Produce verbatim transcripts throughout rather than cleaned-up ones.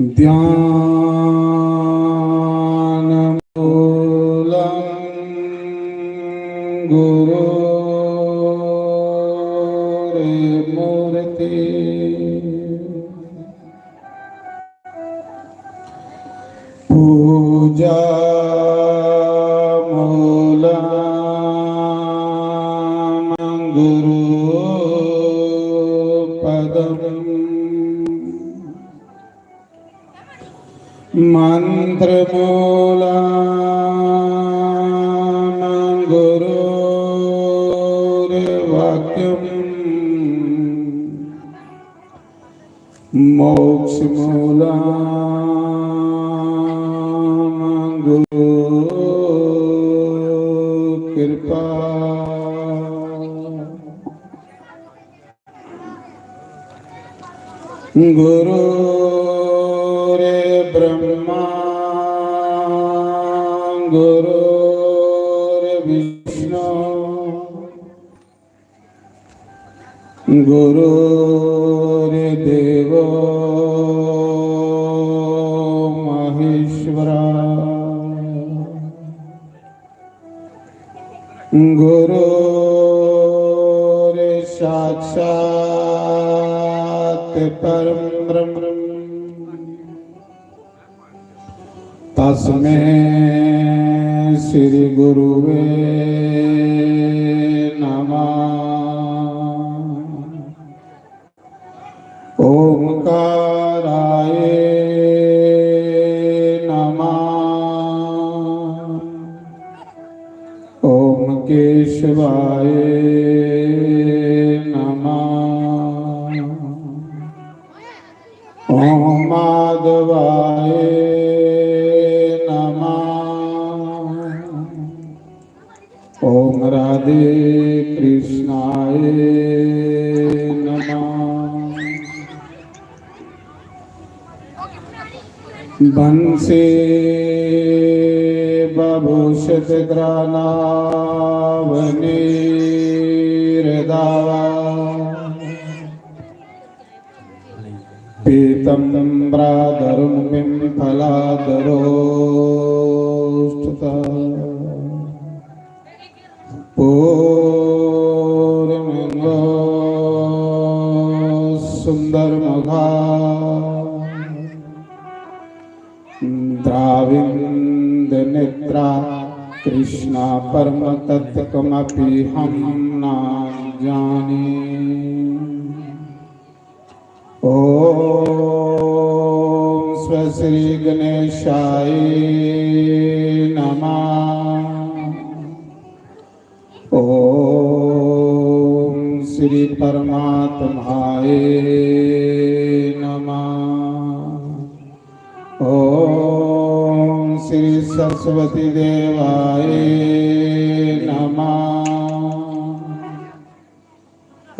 ध्यानमूलं गुरोर्मूर्ति। पूजामूलं गुरुपदम्। मन्त्रमूलं गुरोर्वाक्यम्। मोक्षमूलं गुरु कृपा। गुरुर्ब्रह्मा गुरुर्विष्णु गुरुर्देवो महेश्वरा। गुरुर्साक्षात् परं ब्रह्म। तस्मै श्री गुरुवे नमः। ओंकाराय नमः। ओम केशवाय नमः। ओम माधवाय नमः। ओम राधे कृष्णाय नमः। बंसी बभूषित ग्रानावनीर दावा। पीतम्बराधरं पिम्फलाधरोष्ठता। पूर्णिङ्गो सुन्दरमुखा। द्राविन्द नेत्रा कृष्णा परम तत्व कमपि हम ना जाने। ओम स्व श्री गणेशाय नमः। ओम श्री परमात्माय नमः। ओम श्री सरस्वती देवाय नमः।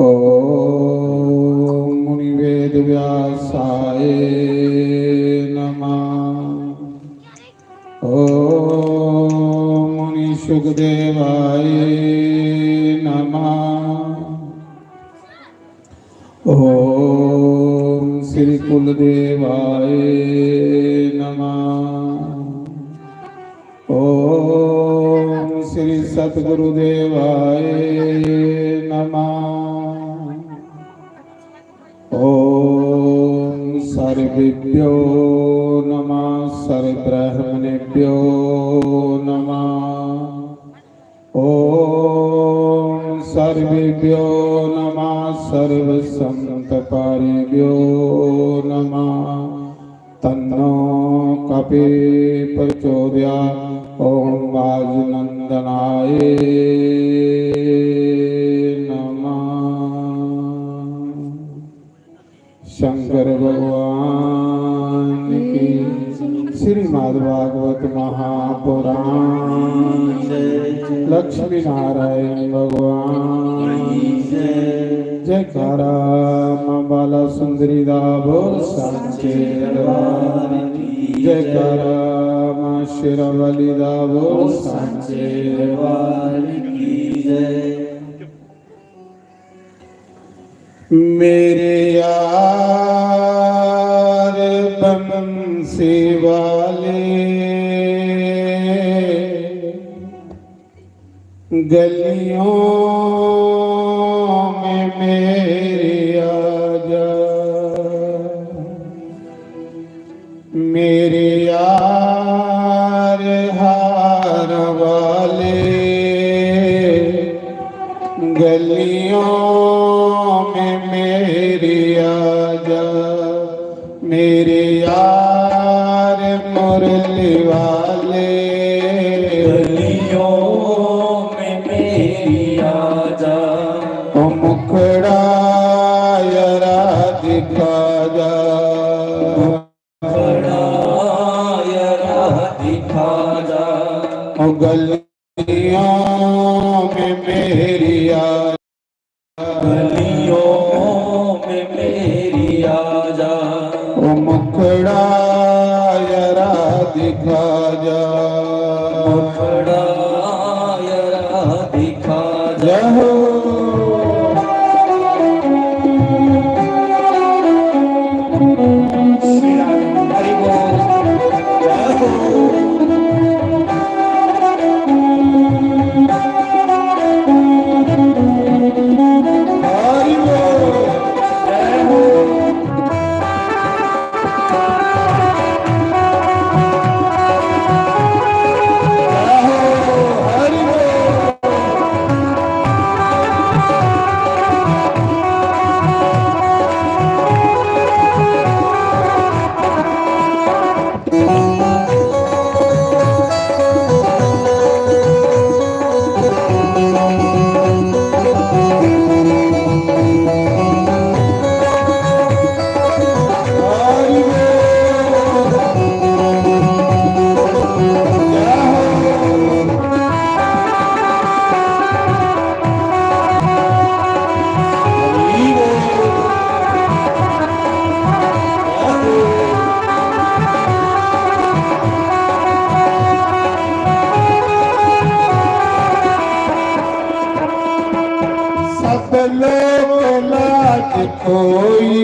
ओम मुनि वेद व्यासाय नमः। ओम मुनि सुखदेवाय नमः। ओम श्री कुलदेवाय नमः। ओम श्री सतगुरुदेवाय नमः। ओम सर्वेभ्यो नमः, सर्वब्राह्मणेभ्यो नमः। ओम सर्वेभ्यो नमः, सर्वसंतपारिभ्यो नमः। तन्नो कपि प्रचोदयात्। ओम वायुनंदनाय नमः। शंकर भगवान की। श्रीमद् भागवत महापुराण। लक्ष्मी नारायण भगवान। जयकारा मां बाला सुंदरी दा बोल साचे दरबार की। जयकारा मां शेरावाली दा बोल साचे दरबार की जय। मेरे यार बंसी वाले, गलियों में मेरे आजा, मेरे यार हार वाले, गलियों में मेरे आजा, मेरे यार मुरली वाले, गलियों में मेरी आजा, ओ मुखड़ा यारा दिखा जा, मुखड़ा यारा दिखा जा, ओ गलियों में मेरी आजा, गलियों में मेरी आजा, ओ मुखड़ा यारा दिखा जा, मुखड़ा यारा दिखा जा। जय हो। श्री राम। हरि बोल। जय हो। हरि बोल। जय हो। जय हो। हरि बोल। सब लोग लाज खोई,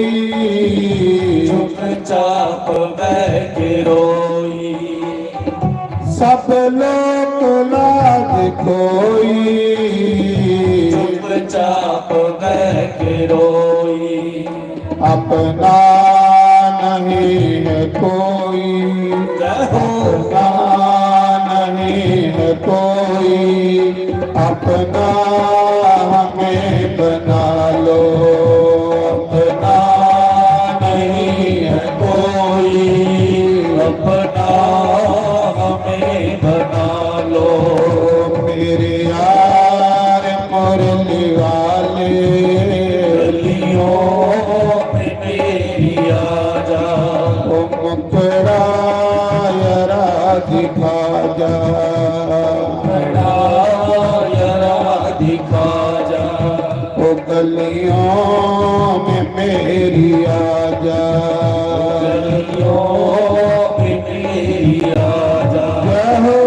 चुपचाप बह के रोई। सब लोग लाज खोई, चुपचाप बह के रोई। अपना नहीं है कोई, अपना नहीं है कोई, अपना हमें बना लो। अपना नहीं है कोई, अपना हमें बना लो। मेरे यार मुरली वाले, गलियों में मेरी आजा, ओ मुखड़ा यारा दिखा जा, मुखड़ा यारा दिखा जा, ओ गलियों में मेरी आजा, गलियों में मेरी आजा। जय हो।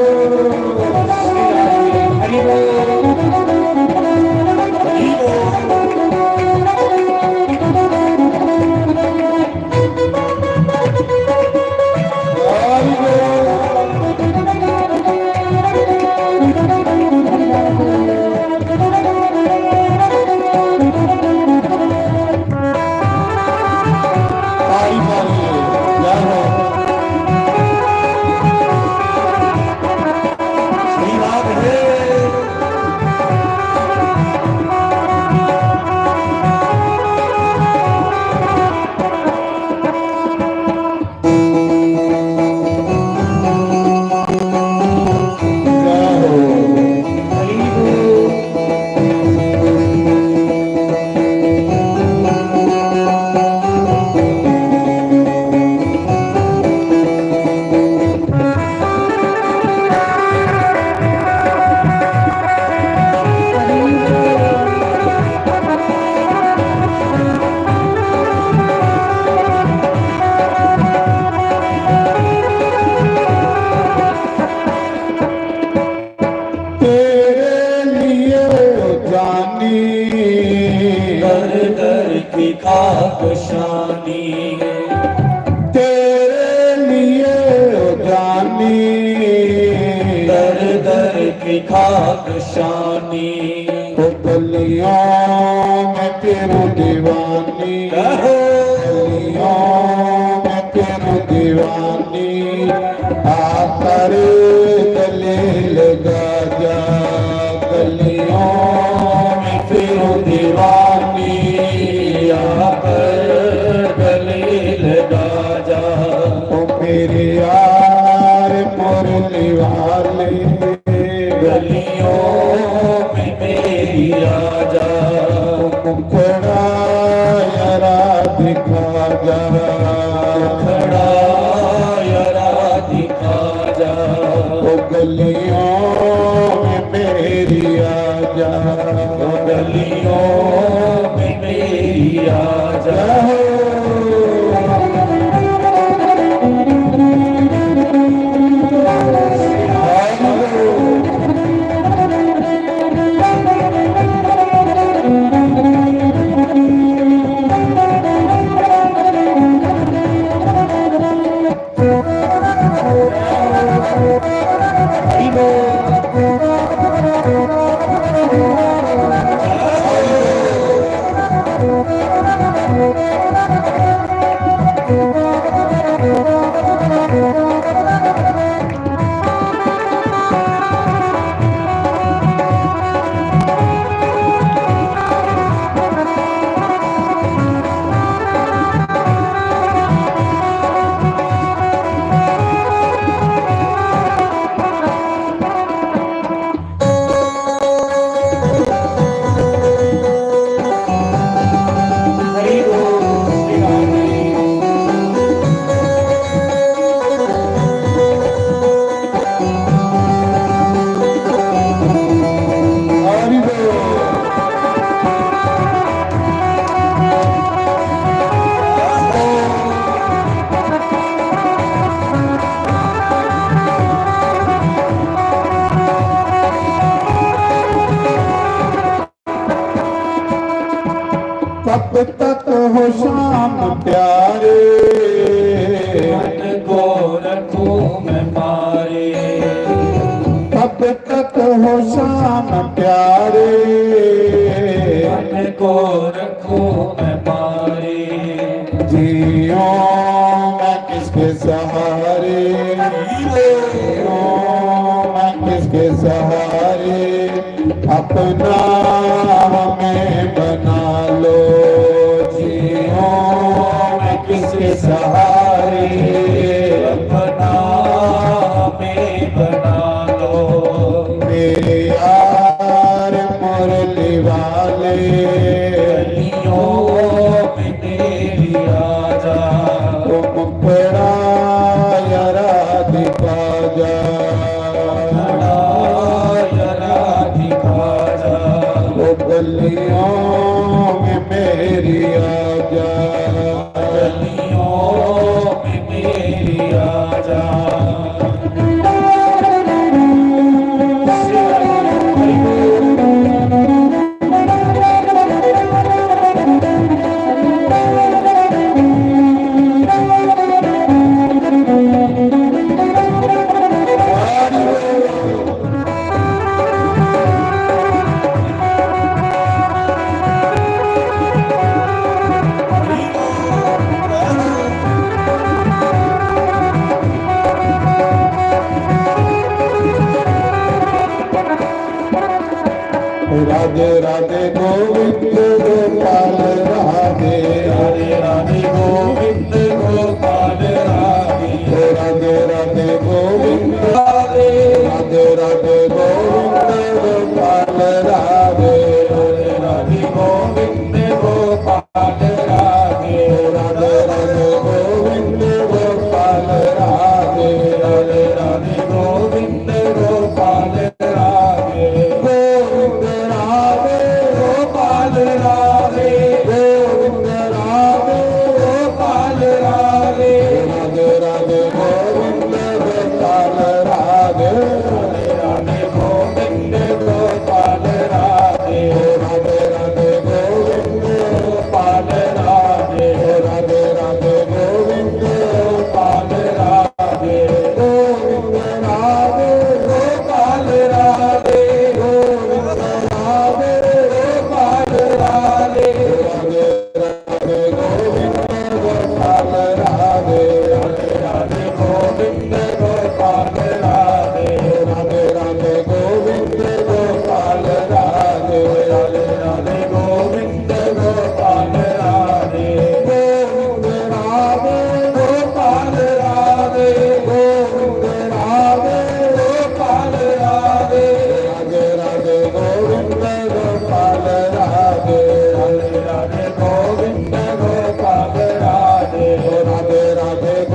खाक शानी। ओ गलियों में फिरूं दीवानी, कहो। गलियों में फिरूं दीवानी, आकर गले लगा जा। गलियों में फिरूं दीवानी, आकर गले लगा जा। ओ मेरे यार मुरली वाले, गलियों में मेरी आजा। मुखड़ा यारा दिखा जा। मुखड़ा यारा दिखा जा। ओ गलियों में मेरी आजा। ओ गलियों में मेरी आजा। कब तक हो शाम प्यारे, मन को रखूं मैं मारे। कब तक हो शाम प्यारे, मन को रखूं मैं मारे। जियो मैं किसके सहारे, जियो मैं किसके सहारे, अपना हमें बना लो। जियो मैं किसके सहारे, अपना हमें बना लो। मेरे यार मुरली वाले, गलियों में तेरी आजा। ओ मुखड़ा यारा दिखा जा। मुखड़ा यारा दिखा जा। ओ गलियों में मेरी आजा। गलियों में मेरी आजा। राधे राधे गोविंद गोपाल राधे। राधे राधे गोविंद गोपाल राधे। राधे राधे गोविंद राधे। राधे राधे गोविंद गोपाल राधे। राधे राधे गोविंद गोपाल राधे। राधे राधे गोविंद गोपाल राधे। राधे राधे गोविंद गोपाल राधे। गोविंद राधे गोपाल राधे।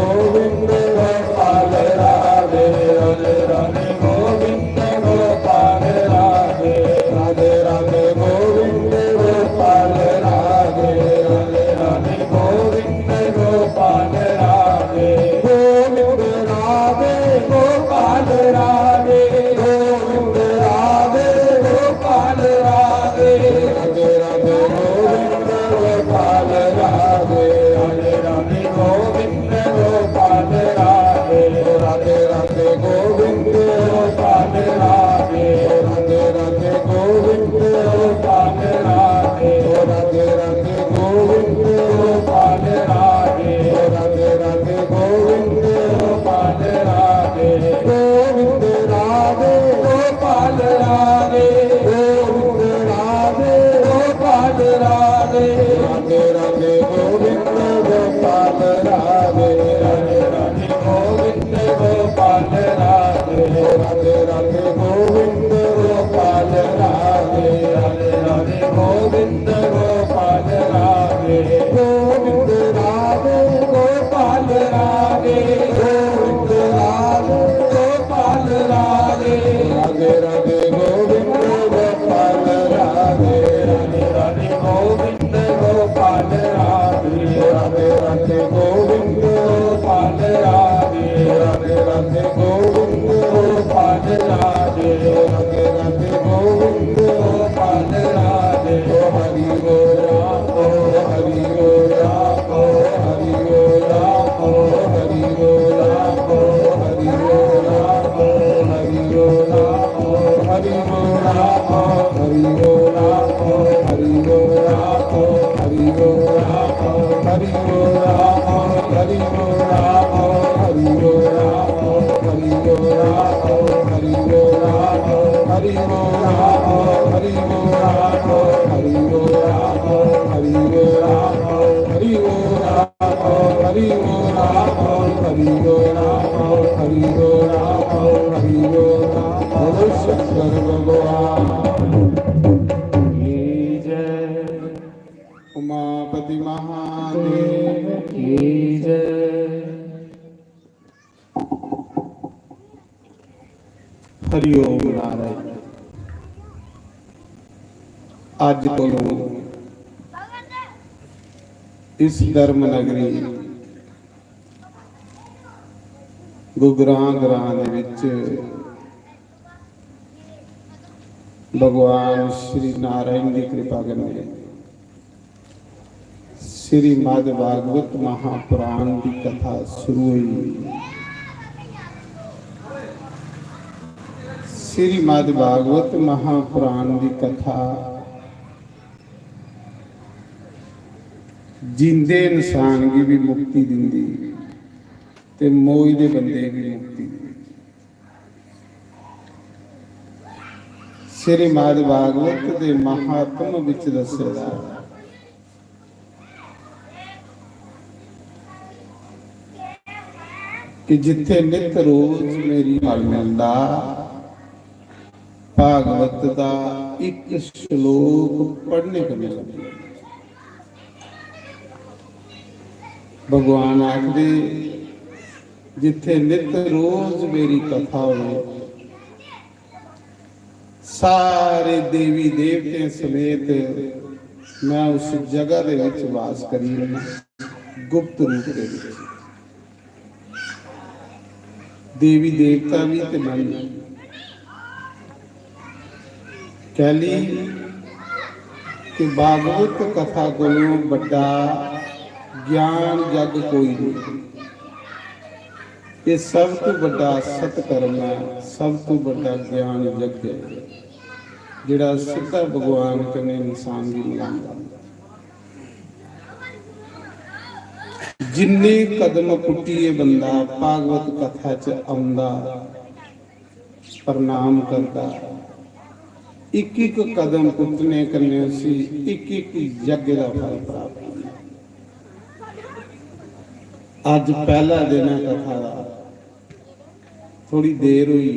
गोविंद गोपाल राधे, राधे राधे गोविंद गोपाल राधे, राधे राधे गोविंद गोपाल राधे, राधे राधे गोविंद गोपाल राधे, गोविंद राधे गोपाल राधे, गोविंद राधे गोपाल राधे, राधे राधे गोविंद गोपाल राधे, राधे राधे गोविंद गोपाल राधे, राधे राधे गोविंद गोपाल राधे, राधे राधे गोविंद गोपाल राधे, राधे राधे गोविंद गोपाल राधे, राधे राधे गोविंद गोपाल राधे, गोविंद राधे गोपाल राधे, गोविंद राधे गोपाल राधे, राधे राधे गोविंद गोपाल राधे, राधे राधे गोविंद गोपाल राधे, राधे राधे गोविंद गोपाल राधे, राधे राधे गोविंद गोपाल राधे, गोविंद राधे गोपाल राधे, गोविंद राधे गोपाल राधे, राधे राधे गोविंद गोपाल राधे, राधे राधे गोविंद गोपाल राधे, राधे राधे गोविंद गोपाल राधे, राधे राधे गोविंद गोपाल राधे, राधे राधे गोविंद गोपाल राधे। ओ हरि बोल राम, ओ हरि बोल राम, ओ हरि बोल राम, ओ हरि बोल राम, ओ हरि बोल राम, ओ हरि बोल राम। हरि बोल राम, हरि बोल राम, हरि बोल राम, हरि बोल राम, हरि बोल राम, हरि बोल राम, हरि बोल राम, हरि बोल राम, हरि बोल राम, हरि बोल राम, हरि बोल राम, हरि बोल राम, हरि बोल राम, हरि बोल राम। हरि बोल राम, हरि बोल राम, हरि बोल राम, हरि बोल राम। बोलो शंकर भगवान की जय। उमापति महादेव की जय। हरि ओम नारायण। अज्ज कोलों इस धर्म नगरी गुग्रां ग्रां दे विच भगवान श्री नारायण दी कृपा कन्नै श्रीमद् भागवत महापुराण दी कथा शुरू हुई। श्रीमद् भागवत महापुराण दी कथा जींदे इंसान गी भी मुक्ति दिंदी ते मोए दे बंदे गी भी मुक्ति दिंदी। श्रीमद् भागवत दे महात्म विच दस्से दा कि जिथे नित रोज मेरी फल मिलदा, भागवत दा इक श्लोक पढ़ने कन्नै लभदा। भगवान आखदे, जिथे नित रोज मेरी कथा होवे, सारे देवी देवतें समेत मैं उस जगह दे विच वास करी लैना, गुप्त रूप दे विच। देवी देवता भी ते मन। कैली कि भागवत कथा कोलों बड्डा ज्ञान जग कोई नहीं। ये सब तो बड्डा सत्कर्म है, सब तो बड्डा ज्ञान यज्ञ है, जेड़ा सिद्धा भगवान कन्नै इंसान गी मिलांदा। जिन्ने कदम पुट्टियै बंदा भागवत कथा च औंदा, प्रणाम करदा, इक इक कदम पुट्टने कन्नै उसी इक इक यज्ञ दा फल प्राप्त होंदा। अज्ज पैह्ला दिन ऐ कथा दा, थोड़ी देर होई,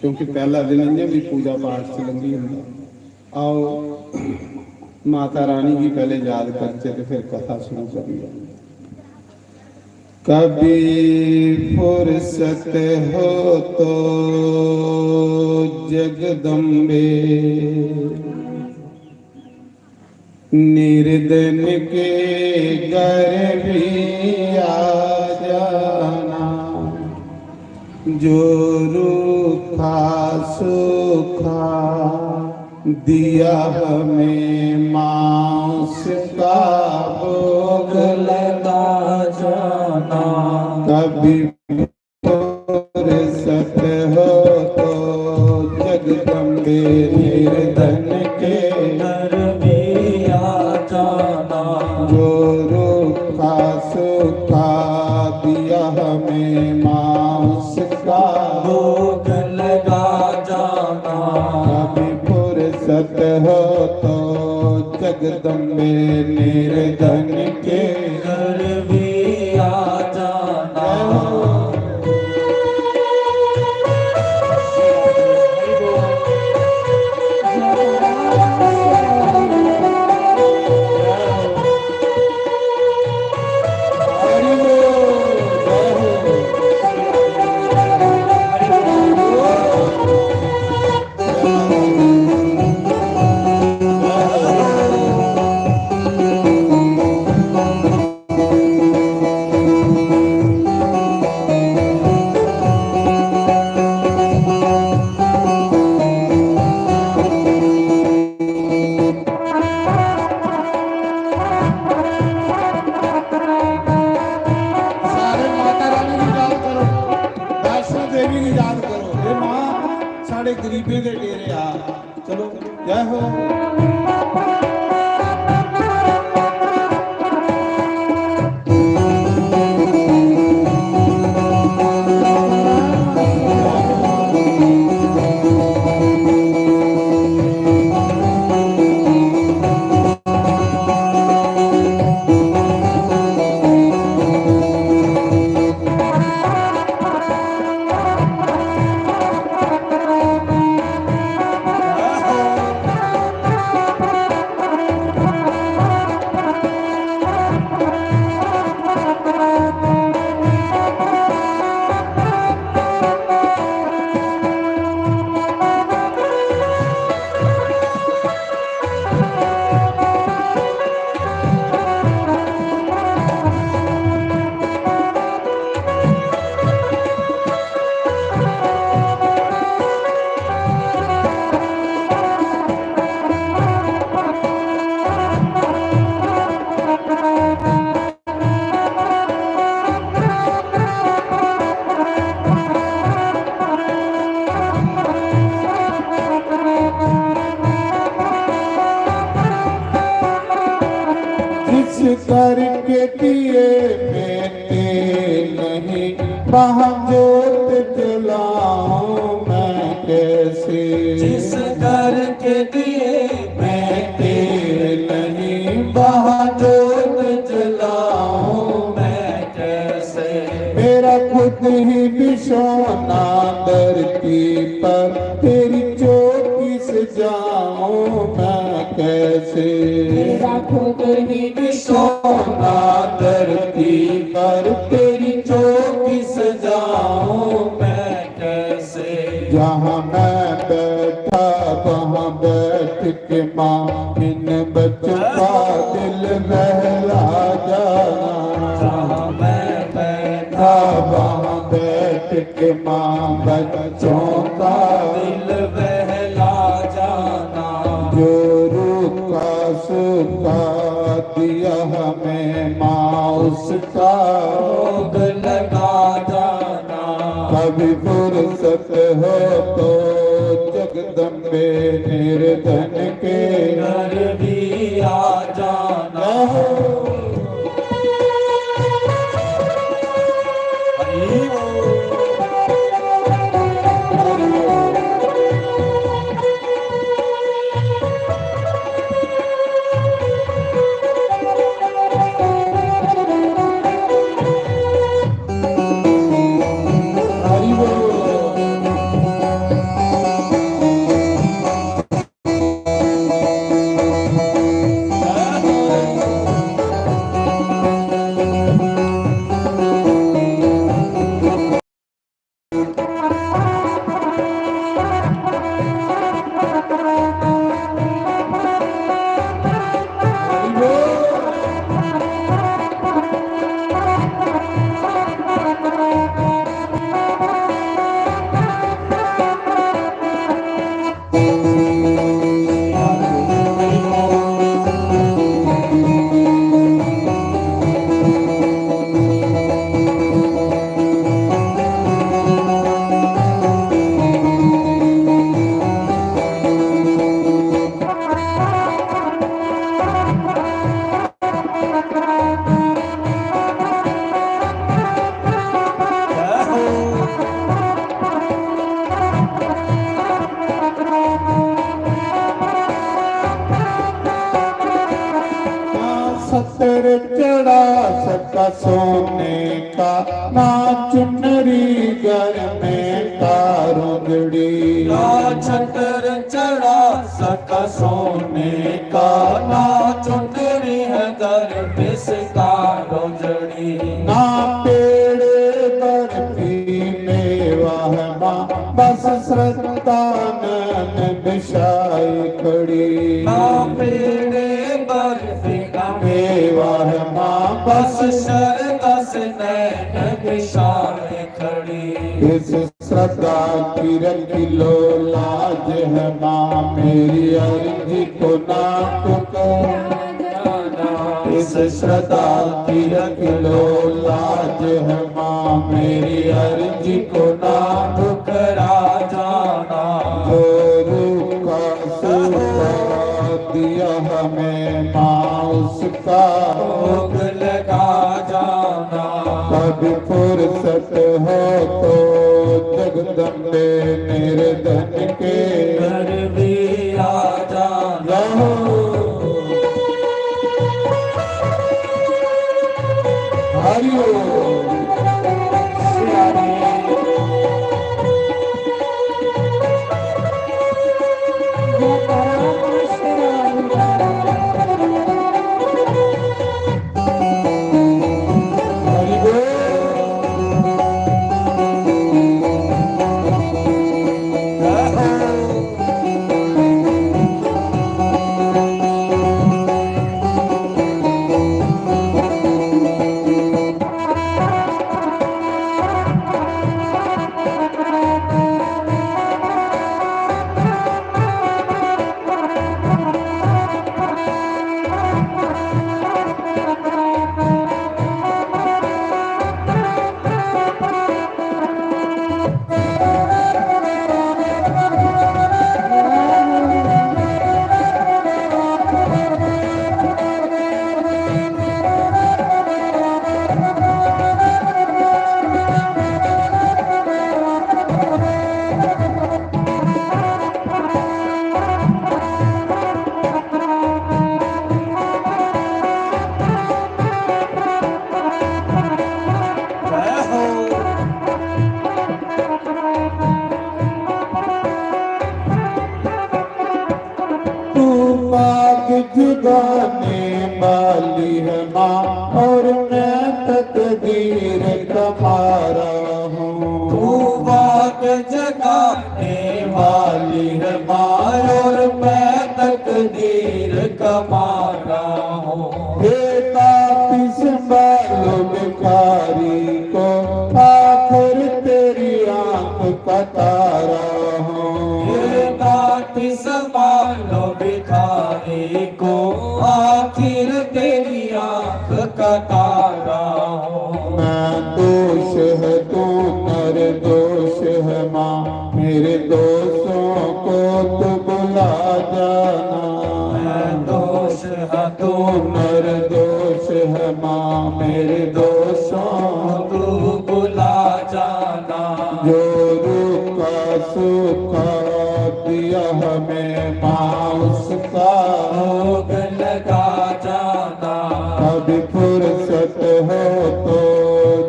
क्योंकि पैह्ला दिन इ'यां भी पूजा पाठ च लंघी जंदा। आओ, माता रानी गी पैह्ले याद करचै ते फिर कथा शुरू करिए। कभी फुर्सत हो तो जगदम्बे, निर्धन के घर भी आ जाना। जो रूखा सूखा दिया हमें माँ, उसका भोग लगा जाना। कभी फुर्सत हो तो जगदम्बे, निर्धन के घर भी आ जाना। जो रूखा सूखा दिया हमें माँ, उसका भोग लगा जाना। कभी फुर्सत हो तो जगदम्बे, निर्धन के घर भी आ जाना। सारे माता रानी की याद करो, वैष्णो देवी की याद करो। हे माँ, साढ़े गरीबें के डेरे आ। चलो, जय हो। जिस घर के दिए में तेल नहीं, वहाँ जोत जलाऊं मैं कैसे? जिस घर के दिए में तेल नहीं, वहाँ जोत जलाऊं मैं कैसे? मेरा खुद ही बिछौना धरती पर, तेरी चौकी सजाऊं मैं कैसे? मेरा खुद ही बिछौना धरती पर, तेरी चौकी सजाऊं मैं कैसे? जहाँ मैं बैठा, वहाँ बैठ के माँ, इन बच्चों का दिल बहला जाना। जहाँ मैं बैठा, वहाँ बैठ के माँ, बच्चों का दिल बहला जाना। जो रूखा सूखा दिया हमें माँ, उसका भोग लगा जाना। कभी फुर्सत हो तो जगदम्बे, निर्धन के घर भी आ जाना। हरि बोल। हरि बोल। सोने का, ना चुनरी घर में तारों जड़ी। ना छतर चढ़ा सका सोने का, ना चुनरी है दर पे सितारों जड़ी। ना पेड़े बर्फी मेवा है माँ, बस श्रद्धा नैन बिछाई खड़ी। ना पेड़े बर्फी का मेवा है माँ, बस श्रद्धा से नैन बिछाए खड़ी। इस श्रद्धा की रख लो लाज है माँ, मेरी अर्जी को ना ठुकरा जाना। इस श्रद्धा की रख लो लाज है माँ, मेरी अर्जी को ना ठुकरा जाना। जो रूखा सूखा दिया हमें माँ, उसका भोग लगा जाना। कभी फुर्सत हो तो जगदम्बे मेरे धन के घर भी आ जाना। हरि ओम। तू बाग जगाने वाली है माँ, और मैं तकदीर का मारा हूँ। तू बाग जगाने वाली है माँ, और मैं तकदीर का मारा हूँ। हे ताती संभालो भिखारी को, आखिर तेरी आंख का तारा हूँ। हे ताती संभालो भिखारी को, आखिर तेरी आंख का तारा हूँ। मैं दोष है तू निर्दोष है माँ, मेरे दोषों को तू भुला जाना। मैं दोष है तू निर्दोष है माँ, मेरे दोषों को तू भुला जाना। जो रूखा सूखा दिया हमें माँ, उसका भोग लगा जाना। कभी फुर्सत हो तो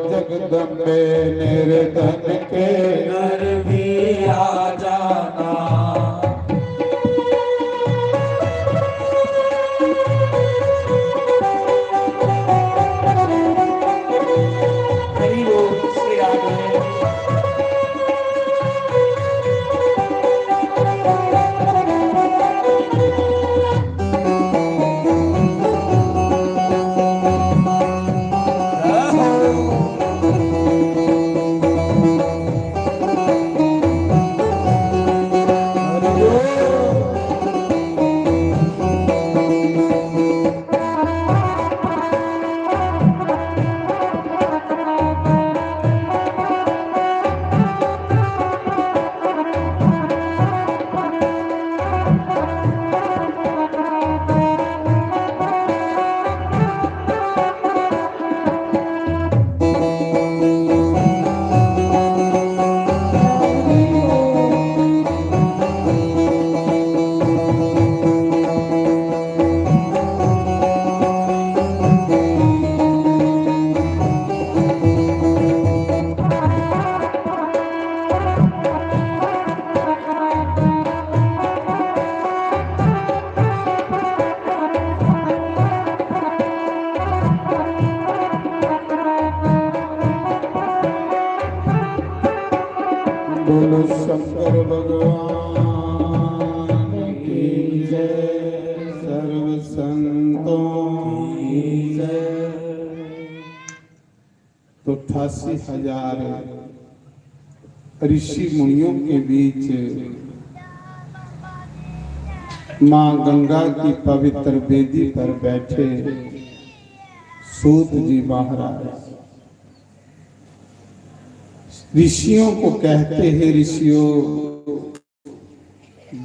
जगदम्बे निर्धन के घर भी आ जाना। हरि बोल, श्री राधे। बोलो शंकर भगवान की जय, सर्व संतों की जय। तो अट्ठासी हजार ऋषि मुनियों के बीच माँ गंगा की पवित्र वेदी पर बैठे सूत जी महाराज ऋषियों को कहते हैं, ऋषियों,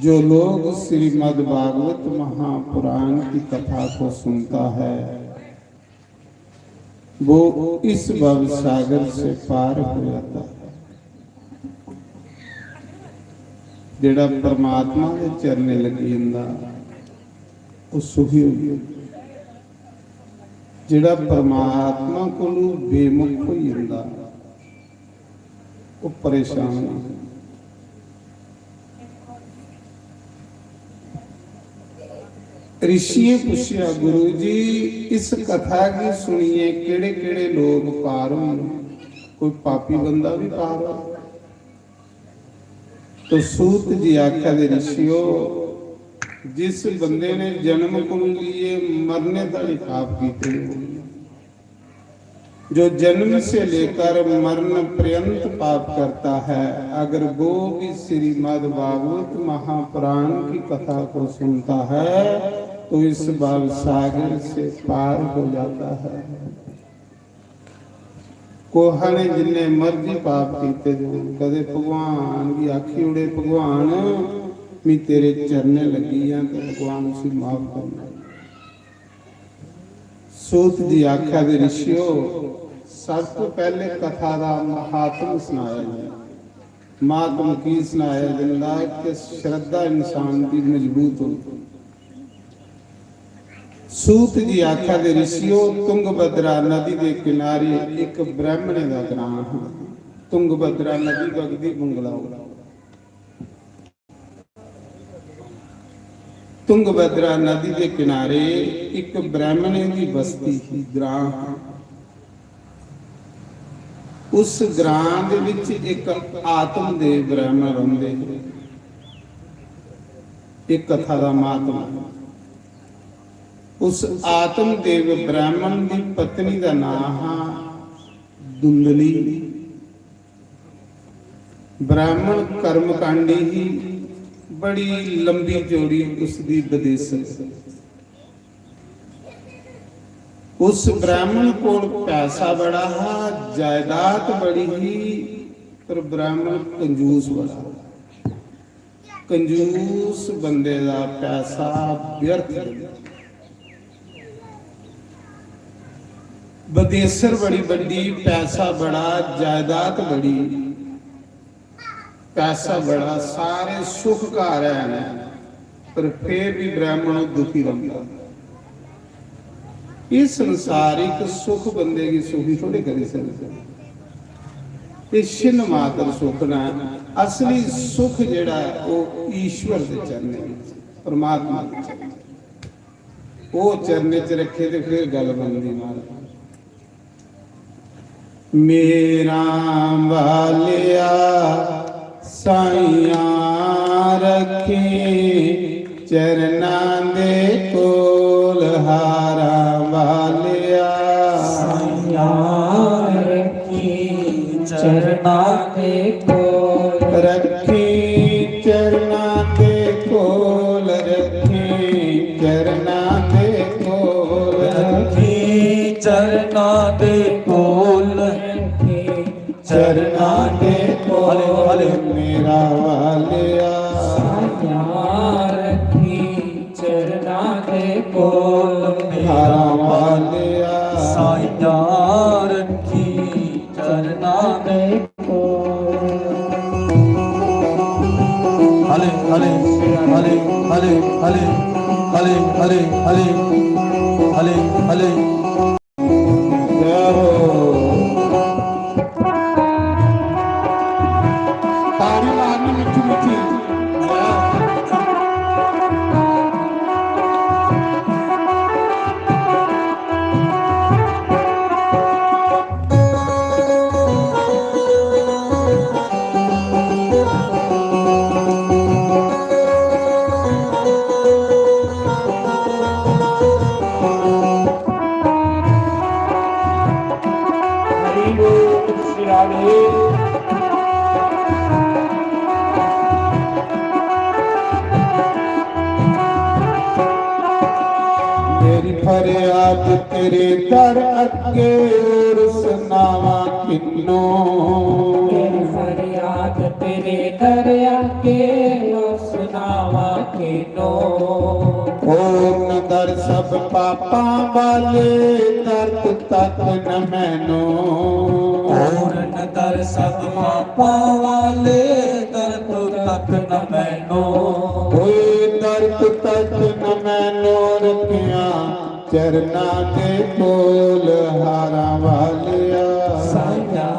जो लोग श्रीमद् भागवत महापुराण की कथा को सुनता है, वो इस भव सागर से पार हो जाता है। जेड़ा परमात्मा दे चरणे लगी जंदा, वो सुखी हो जांदा। जेड़ा परमात्मा कोलू बेमुख हो जांदा, वो परेशान हो जांदा। ऋषियें पूछेआ, "गुरु जी, इस कथा गी सुनियै केड़े-केड़े लोग पार होंदे? कोई पापी बंदा भी पार हो?" तो सूत जी आखा दे, "ऋषियो, जिस बंदे ने जन्म को लिए मरने तक पाप कीते हो, जो जन्म से लेकर मरण पर्यंत पाप करता है, अगर वो भी श्रीमद् भागवत महापुराण की कथा को सुनता है, तो इस भव सागर से पार हो जाता है।" कोहा ने जिन्ने मर्जी पाप कीते दे होन, कदे भगवान गी आखी ओड़े, "भगवान, मी तेरे चरणे लगी आं," ते भगवान उसी माफ करना। सूत जी आख्या दे, ऋषियो, सब तो पहले कथा दा महात्म सुनाया जी। महात्म की सुनाया जंदा कि श्रद्धा इंसान दी मजबूत होंदी। सूत जी आख्या दे, ऋषियो, तुंगभद्रा नदी दे किनारे एक ब्राह्मणे दा ग्रां हा। तुंगभद्रा नदी बगदी बुंगला। तुंगभद्रा नदी दे किनारे एक ब्राह्मणे दी बस्ती ही, ग्रां हा। उस ग्रां दे विच एक आत्मदेव ब्राह्मण रहिंदे हे। एक कथा दा महात्मा। उस आत्मदेव ब्राह्मण दी पत्नी दा नां हा धुंधली। ब्राह्मण कर्मकांडी ही, बड़ी लंबी चौड़ी उसदी बदेसर। उस ब्राह्मण कोल पैसा बड़ा हा, जायदाद बड़ी ही, पर ब्राह्मण कंजूस बड़ा। कंजूस बंदे दा पैसा व्यर्थ जंदा। बदेसर बड़ी बड्डी, पैसा बड़ा, जायदाद बड़ी, पैसा बड़ा, सारे सुख घर हैन, पर फिर भी ब्राह्मण दुखी रौंह्दा। इस संसारिक सुख बंदे गी सुखी थोड़े करी सकदे। एह् छिन्न मात्र सुख न। असली सुख जेह्ड़ा ऐ, ओह् ईश्वर दे चरणें च, परमात्मा दे चरणें च। ओह् चरणें च रक्खे ते फिर गल्ल बनदी, महाराज। मेरा वालिया, साइयां रखें चरना दे कोल, हारा वालिया। साइयां रखें चरना दे कोल। रखें चरना दे कोल, रखें चरना दे कोल। रखें चरना दे कोल। चरना दे कोल, हले, हले। मेरा वालिया। साइयां रखें चरना दे कोल, मेरा वालिया। साइयां रखें चरना दे कोल। हले, हले, हले। जय हो। ताड़ी मारनी मिट्ठी मिट्ठी। बोल श्री राधे। मेरी फरियाद तेरे दर अगे, और सुनावा किन्नू। मेरी फरियाद तेरे दर अगे, और सुनावा किन्नू। और न दर सब पापां वाले, दर तू तक न मैनू। और न दर सब पापां वाले, दर तू तक न मैनू। ओए दर तू तक न मैनू, रखिया चरना दे कोल हारां वालिया। साया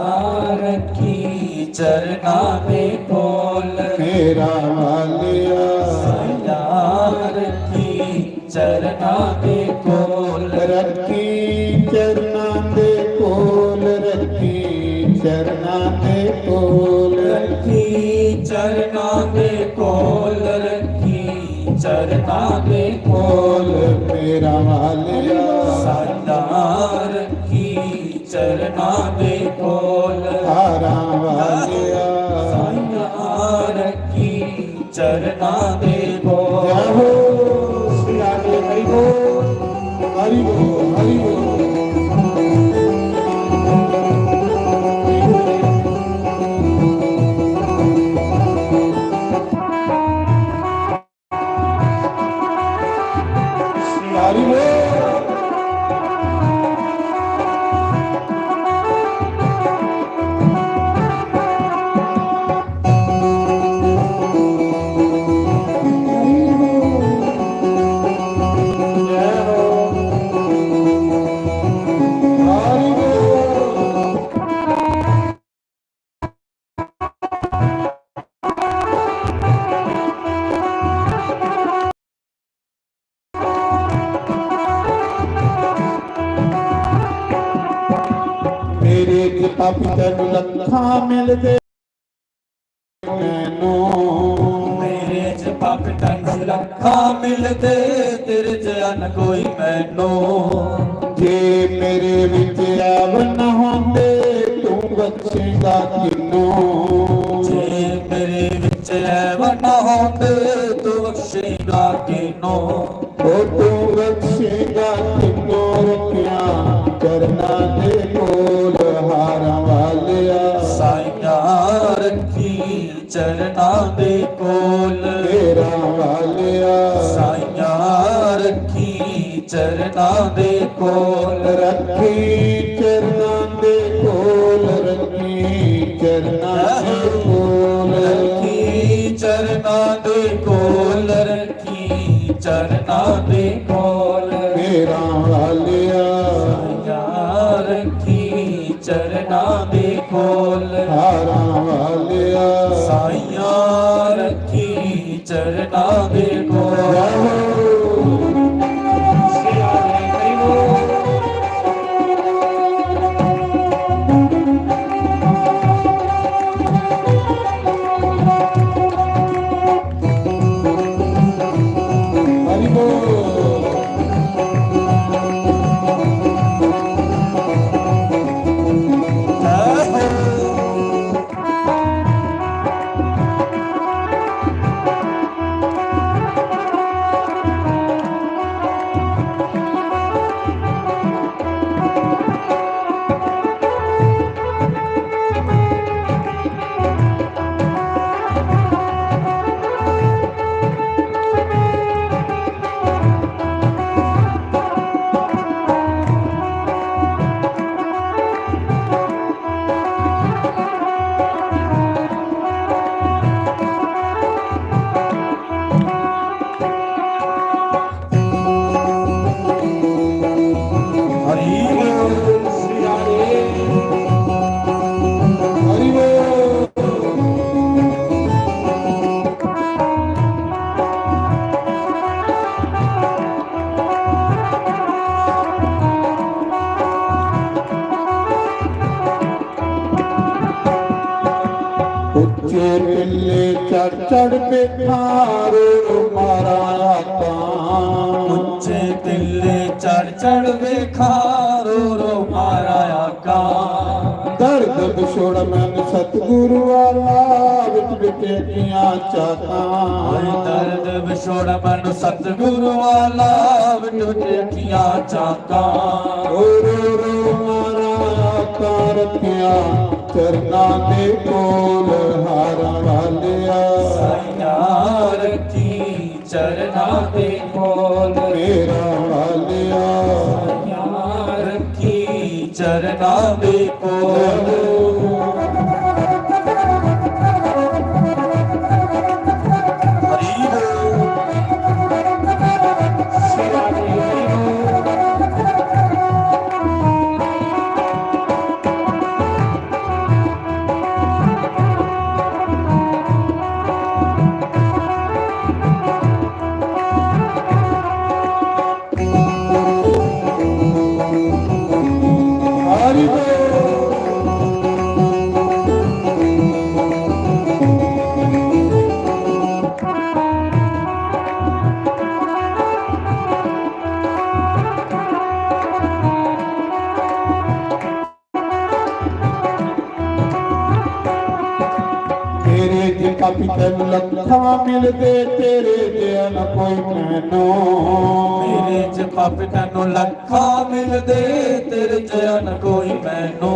रखी चरना दे कोल। मेरा वालिया। साया रखी चरना दे कोल। रखी चरना दे कोल, रखी चरना दे कोल। रखी चरना दे कोल, रखी चरना दे कोल। मेरा वालिया। साया रखी चरना दे कोल। हारां वालिया। साया रखी चरना दे कोल। जय हो श्री राधे। हरि बोल, हरि बोल, हरि बोल। श्री हरि बोल। मेरे च पापी तैनू लखां मिलदे मैनू। मेरे च पापी तैनू लखां मिलदे, तेरे जैहा न कोई मैनू। जे मेरे विच ऐब न होंदे, तू बख्शेगा किनू। जे मेरे विच ऐब न होंदे, तू बख्शेगा किनू। ओ तू बख्शेगा किनू, रखिया चरना दे कोल हारां वालिया। साइयां रखी चरना दे कोल। मेरा वालिया। साइयां रखी चरना दे कोल। रखी चरना दे कोल, रखी चरना दे कोल। रखी चरना दे कोल, रखी चरना दे कोल। मेरा वालिया। साइयां रखी चरना दे कोल। हारां वालिया। साइयां रखी चरना दे कोल। हरि बोल। हरि बोल श्री राधे। हरि बोल। उच्चे टिल्ले चढ़ चढ़ बेखां रो रो मारा आका। उच्चे टिल्ले चढ़ चढ़ बेखां रो रो मारा आका। दर्द विछोड़ा मैनू सतगुरु वाला, विट विट अखियां चाकां। हाय दर्द विछोड़ा मैनू सतगुरु वाला, विट विट अखियां चाकां। ओ रो रो मारा कर रखिया चरना दे कोल, हारा वालिया। साइया रखी चरना दे कोल। मेरा वालिया। साइया रखी चरना दे कोल। हरी बोल। तेरे जे पापी तैनू लखां मिलदे, तेरे जे न कोई मैनू। मेरे च पापी तैनू लखां मिलदे, तेरे च न कोई मैनू।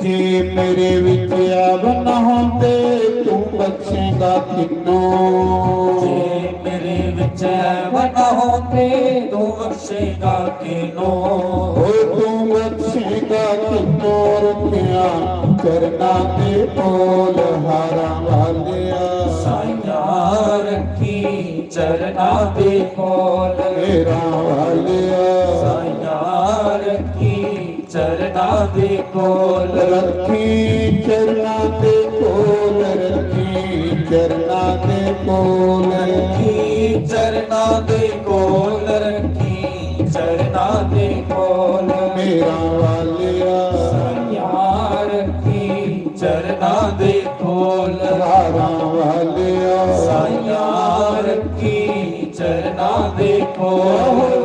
जे मेरे विच ऐब न होंदे, तू बख्शेगा किन्नू। जे मेरे विच ऐब न होंदे, तू बख्शेगा किन्नू। ओ तू बख्शेगा किन्नू, रखिया चरना दे कोल, हारा वालिया। साइया रखी चरना दे कोल। मेरा वालिया। साइया रखी चरना दे कोल। रखी चरना दे कोल, रखी चरना दे कोल। रखी चरना दे कोल, रखी चरना दे कोल। मेरा वालिया। साइया रखी चरना दे कोल। हारा वालिया। साइया रखी चरना दे कोल।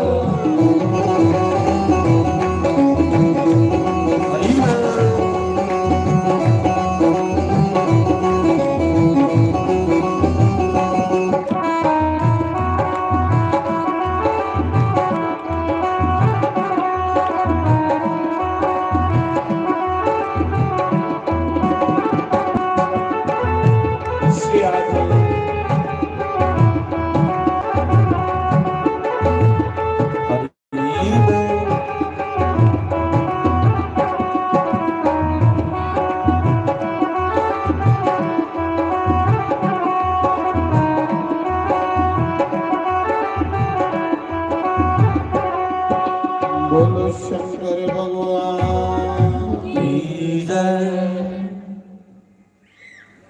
बोलो शंकर भगवान की जय।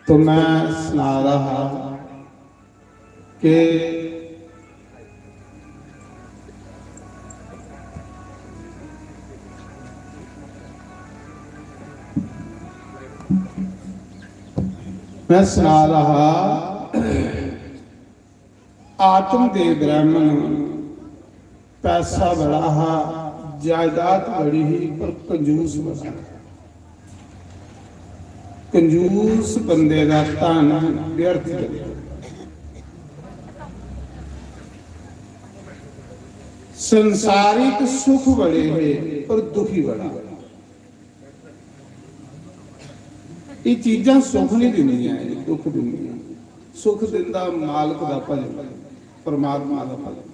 तो मैं सना रहा हा कि मैं सना रहा हा, आत्म दे ब्राह्मण पैसा बड़ा हा, जायदाद बड़ी ही, पर कंजूस बड़ा। कंजूस बंदे दा धन व्यर्थ जंदा। संसारिक सुख बड़े हे, पर दुखी बड़ा। ये चीजां सुख नहीं दिंदियां, ये दुख दिंदियां। सुख दिंदा मालक दा भजन, परमात्मा दा भजन।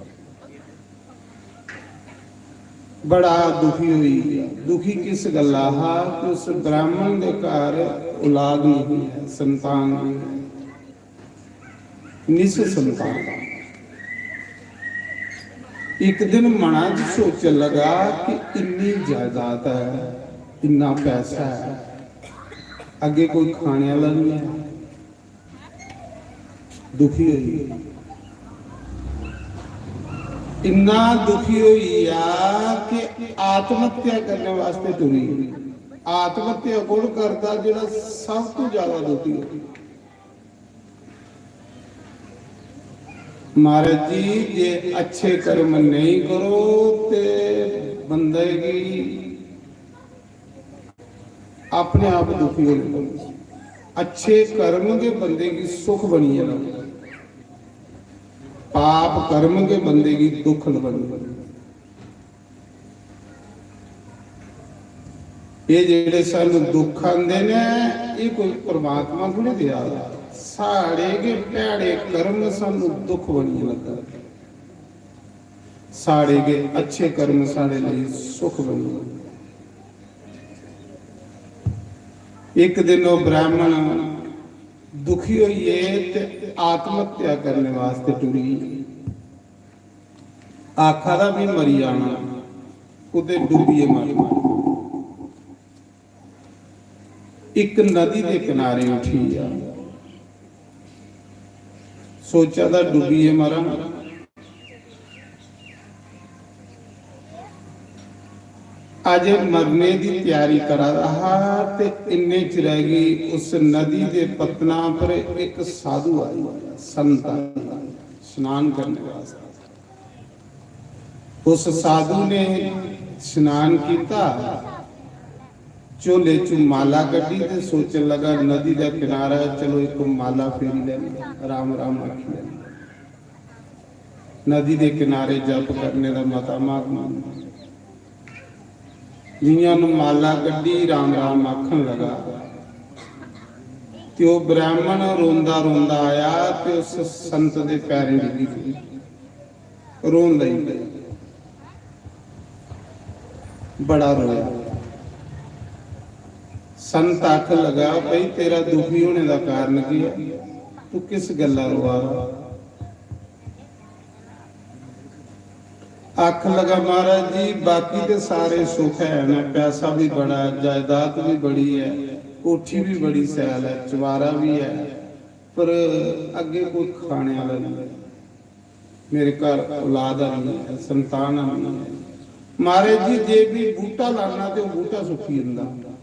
बड़ा दुखी होई गया। दुखी किस गल्ला हा कि उस ब्राह्मण दे घर औलाद नहीं है, संतान नहीं है, निस संतान। एक दिन मना च सोचन लगा कि इन्नी जायदाद है, इन्ना पैसा है, अगे कोई खाने वाला नहीं है। दुखी होई गया। इन्ना दुखी होई गया कि आत्महत्या करने वास्ते तुरी। आत्महत्या कौन करदा? जेड़ा सब तो ज्यादा दुखी हो। महाराज जी, जे अच्छे कर्म नहीं करो ते बंदे की, अपने आप दुखी होने लगदे। अच्छे कर्म गै बंदे गी सुख बनियै लगदे, पाप कर्म गै बंदे गी दुख बनियै लगदे। एह् जेह्ड़े सानू दुख आंदे ने, एह् कोई परमात्मा थोड़ी देआ दा। साढ़े गै भैड़े कर्म सानू दुख बनियै लग्गा दे। साढ़े गै अच्छे कर्म साढ़े लेई सुख बनियै लग्गा दे। इक दिन ओह् ब्राह्मण दुखी होइयै ते आत्महत्या करने वास्ते टुरी। आखा दा, "में मरी जाना, कुतै डुब्बियै मरना।" इक नदी दे किनारे उठी गेआ, सोचा दा, "डुब्बियै मरां।" अजे मरने दी त्यारी करा दा हा ते इन्ने चिरै गी उस नदी दे पत्तना पर इक साधु आई, संत आई, स्नान करने वास्ते। उस साधु ने स्नान किया, झोले चु माला कड्ढी ते सोचन लगा, "नदी का किनारा, चलो एक माला फेरी लेना, राम राम आखी लेना।" नदी दे किनारे जप करने दा मता महात्मा। जियां उन माला कड्ढी, राम राम आखन लगा, ते ओह् ब्राह्मण रोंदा रोंदा आया ते उस संत दे पैरें डिग्गी पेआ, रोन लगी पेआ, बड़ा रोया। संत आखन लगा, "भाई, तेरा दुखी होने दा कारण केह् ऐ? तू किस गल्ला रोआ दा?" आखन लगा, "महाराज जी, बाकी ते सारे सुख है न, पैसा भी बड़ा, जायदाद भी बड़ी है, कोठी भी बड़ी सैल है, चवारा भी है, पर अग्गे कोई खाने वाला नहीं है। मेरे घर औलाद नहीं है, संतान नहीं है। महाराज जी, जे भी बूटा लाना ते ओह् बूटा सुक्की जंदा।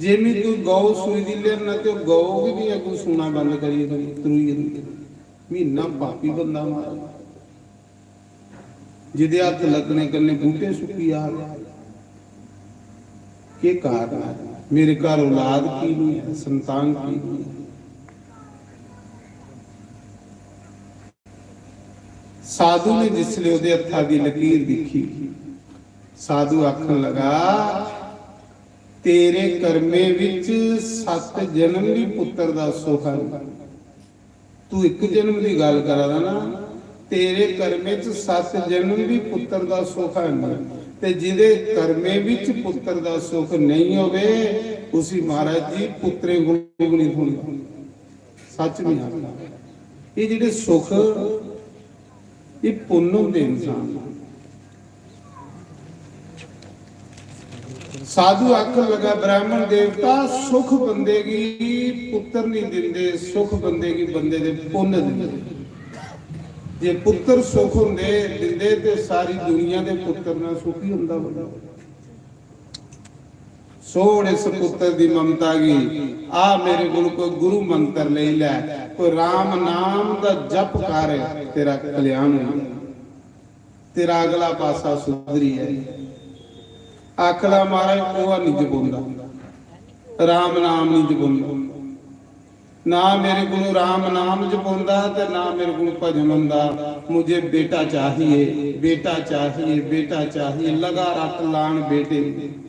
जे में कोई गौ सूई दी लेना ते ओह् गौ बी नहीं अग्गों सूना बंद करियै त्रुई जंदी।" म्हीना पापी बंदा महाराज, जिदे हत्थ लग्गने कन्नै बूटे सुक्की जा। केह् कारण ऐ? मेरे घर औलाद की नहीं है, संतान की नहीं है? साधु ने जिसले ओह्दे हत्था दी लकीर दिक्खी, साधु आखन लगा, "तेरे कर्मे विच सत्त जन्म भी पुत्र दा सुख है।" तू इक जन्म दी गल्ल करा दा ना, तेरे कर्मे च सत्त जन्म भी पुत्र दा सुख है नहीं। ते जिदे कर्मे विच पुत्र दा सुख नहीं होवे, उसी महाराज जी पुत्रें कोलों भी नहीं थ्होंदा। सच नहीं आखना। ये जेह्ड़े सुख, ये पुन्न होंदे इंसान दा। साधु आखन लगा, "ब्राह्मण देवता, सुख बंदे गी पुत्र नहीं दिंदे, सुख बंदे गी बंदे दे पुन्न दिंदे। जे पुत्र सुख होंदे, दिंदे ते सारी दुनिया दे पुत्र ना सुखी होंदा बंदा।" छोड़ इस पुत्र दी ममता गी, आ मेरे कोल कोई गुरु मंत्र लेई लै, कोई राम नाम दा जप कर, तेरा कल्याण होई जाना। तेरा अगला पासा सुधरी जाए। आखदा, "महाराज, ओह् निं जपोंदा, राम नाम निं जपोंदा। ना मेरे कोल राम नाम जपोंदा ते ना मेरे कोल भजन होंदा। मुझे बेटा चाहिए, बेटा चाहिए, बेटा चाहिए।" लगा रट लान बेटे दी।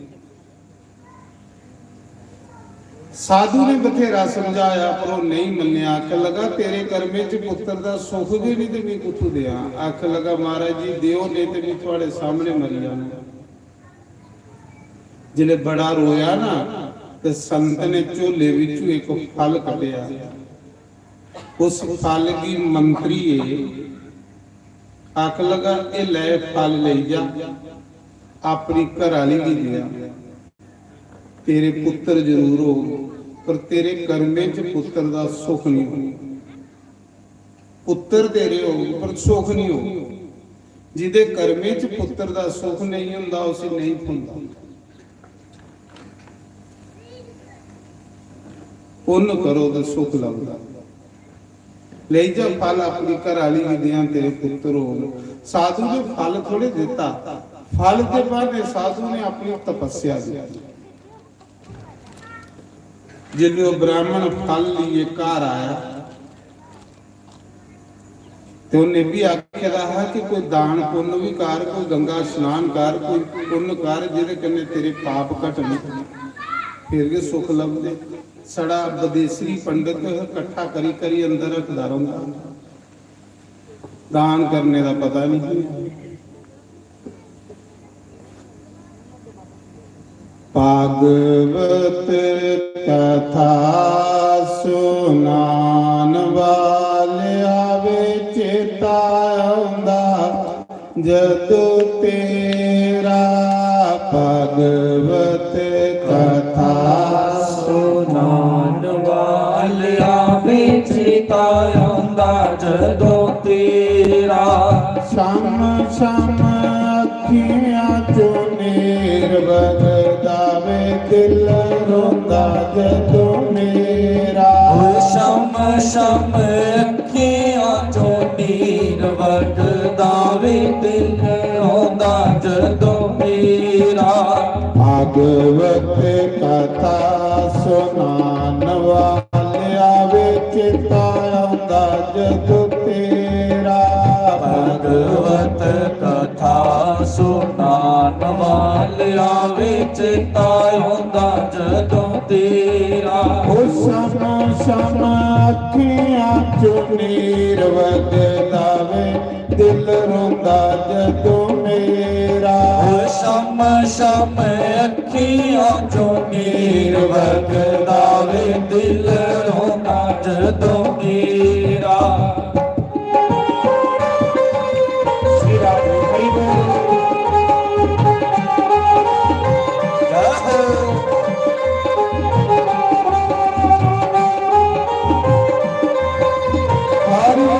साधु ने बथेरा समझाया, पर ओह् नेईं मन्नेआ। आखन लगा, "तेरे कर्मे च पुत्र दा सुख गै निं, ते में कुत्थों देआं?" आखन लगा, "महाराज जी, देओ, नेईं ते में थुआढ़े सामने मरी जाना।" जिसलै बड़ा रोया ना, ते संत ने झोले विचों इक फल कड्ढेआ। उस फल गी मंत्रिये आखन लगा, "एह् लै, फल लेई जा, अपनी घरै आह्ली गी देआ।" तेरे पुत्र जरूर होग, पर तेरे कर्में च पुत्र दा सुख नहीं होग। पुत्र तेरे होग, पर सुख नहीं होग। जिदे कर्में च पुत्र दा सुख नहीं होंदा, उसी नहीं थ्होंदा। पुन्न करो ते सुख लभदा। लेई जा फल, अपनी घर आह्ली गी देआं, तेरे पुत्र होग। साधु ने फल थोड़े दित्ता, फल दे बहाने साधु ने अपनी तपस्या दी। जिसलै ओह् ब्राह्मण फल लेइयै घर आया ते उन्नै बी आखे दा हा कि कोई दान पुन्न बी कर, कोई गंगा स्नान कर, कोई पुन्न कर, जेह्दे कन्नै तेरे पाप घटन, फिर गै सुख लभदे। साढ़ा बदेसरी पंडित कट्ठा करी करी अंदर रखदा रौंह्दा। दान करने दा पता नहीं। भागवत कथा सुनान वाले आवे चेता आंदा जदों तेरा। भागवत कथा सुनान वाले आवे चेता आंदा जदों तेरा। शम शम अखियां चों नीर वगदा वे, दिल रोंदा जदों मेरा। ओ शम शम अखियां चों नीर वगदा वे, दिल रोंदा जदों मेरा। भागवत कथा सुनान वाले आवे चेता आंदा जदों तेरा। भागवत कथा सुनान वाले आवे चेता आंदा जदों तेरा। ओ शम शम अखियां चों नीर वगदा वे, दिल रोंदा जदों मेरा। ओ शम शम अखियां चों नीर वगदा वे, दिल रोंदा जदों मेरा। श्री राधे हरि बोल। जय हो। हरि बोल।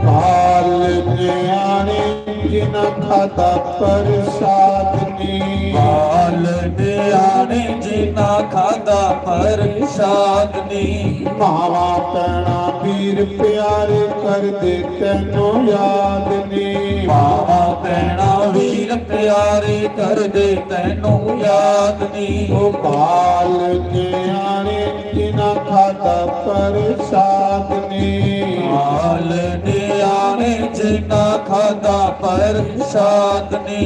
बाल न्याणे जिन्ना खादा प्रसाद नी। बाल न्याणे जिन्ना खादा प्रसाद नी। मावां भैणां वीर प्यारे करदे तैनू याद नी। मावां भैणां वीर प्यारे करदे तैनू याद नी। ओ बाल न्याणे जिन्ना खादा प्रसाद नी। बाल न्याणे जिन्ना खादा प्रसाद नी।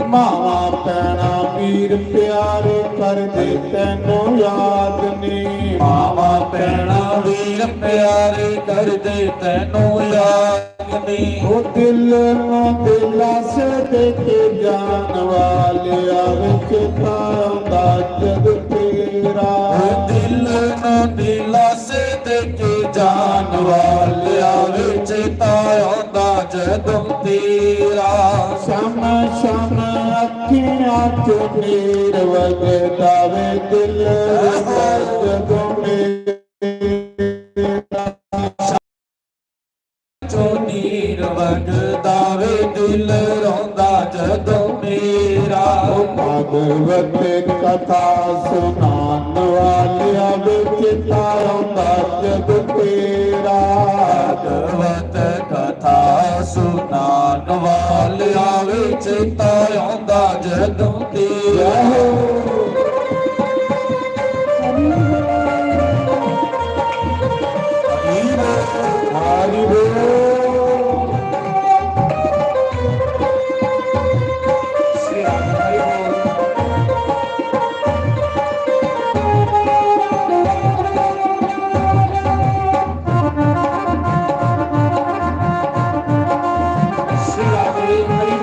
मावां भैणां वीर प्यारे करदे तैनू याद नी। मावां भैणां वीर प्यारे करदे तैनू याद नी। ओ दिल नू दिलासे दे के जान वाले आवे चेता आंदा जदों तेरा। ओ दिल नू दिलासे दे के जान वाले आवे चेता आंदा जदों तेरा। शम शम अखियां चों नीर वगदा वे, दिल रोंदा जदों मेरा। चों नीर वगदा वे, दिल रोंदा जदों मेरा। ओ भागवत कथा सुनान वाले आवे चेता आंदा जदों तेरा। भागवत कथा सुनान वाले आवे चेता आंदा जदों तेरा। हरि बोल,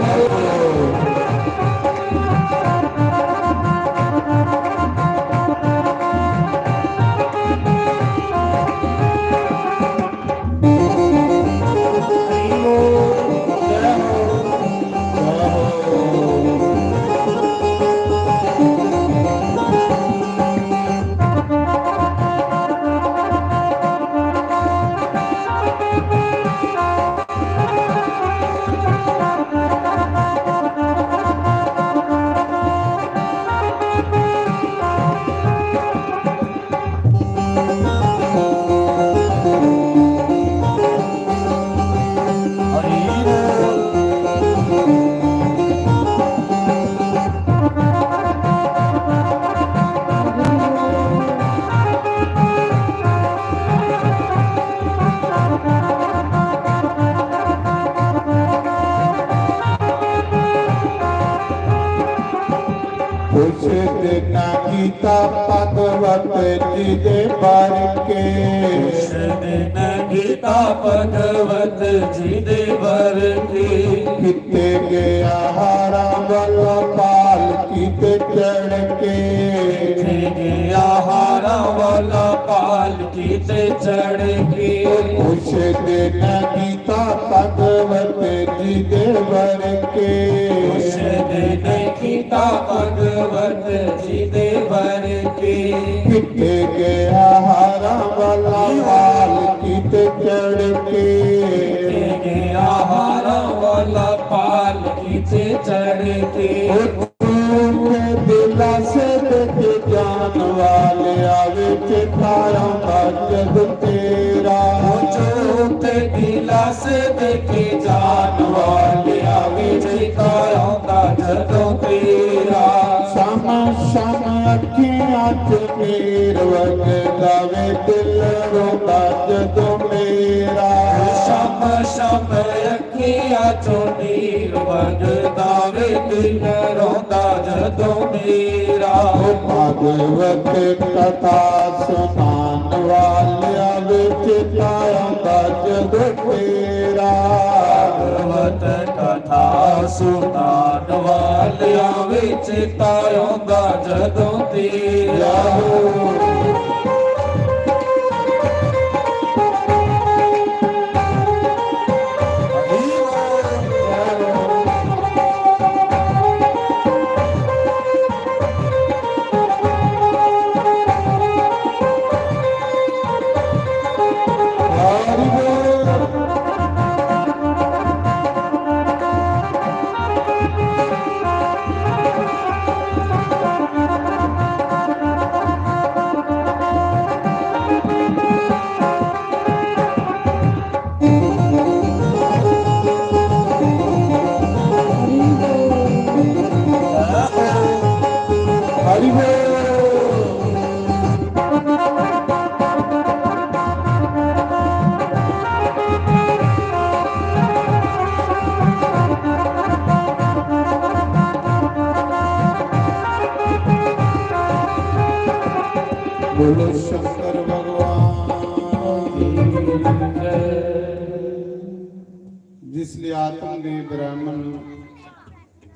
हरि बोल। न गीता भगवत जी दे बर के। उस दिन गीता भगवत जी दे बर के। किते गया हारा वाला पालकी ते चढ़ के। किते गया हारा वाला पालकी ते चढ़ के। उस दिन गीता भगवत जी दे बर के। उस दिन गीता भगवत जी दे बर के। किते गया हारा वाला पालकी ते चढ़ के। किते गया हारा वाला पालकी ते चढ़ के। ओ झूठे दिलासे दे के जान वाले आवे चेता आंदा जद तेरा। ओ झूठे दिलासे दे के जान वाले आवे चेता आंदा जदों तेरा। शाम शाम अखियां च नीर वगदा वे दिल रोंदा जदों मेरा। शाम शाम अखियां चों नीर वगदा वे दिल रोंदा जदों मेरा। ओ भागवत कथा सुनान वालिया वे चेता आंदा जदों तेरा। भागवत कथा सुनान वालिया वे चेता आंदा जदों तेरा। बोलो शंकर भगवान की जय। जिसले आत्म देव ब्राह्मण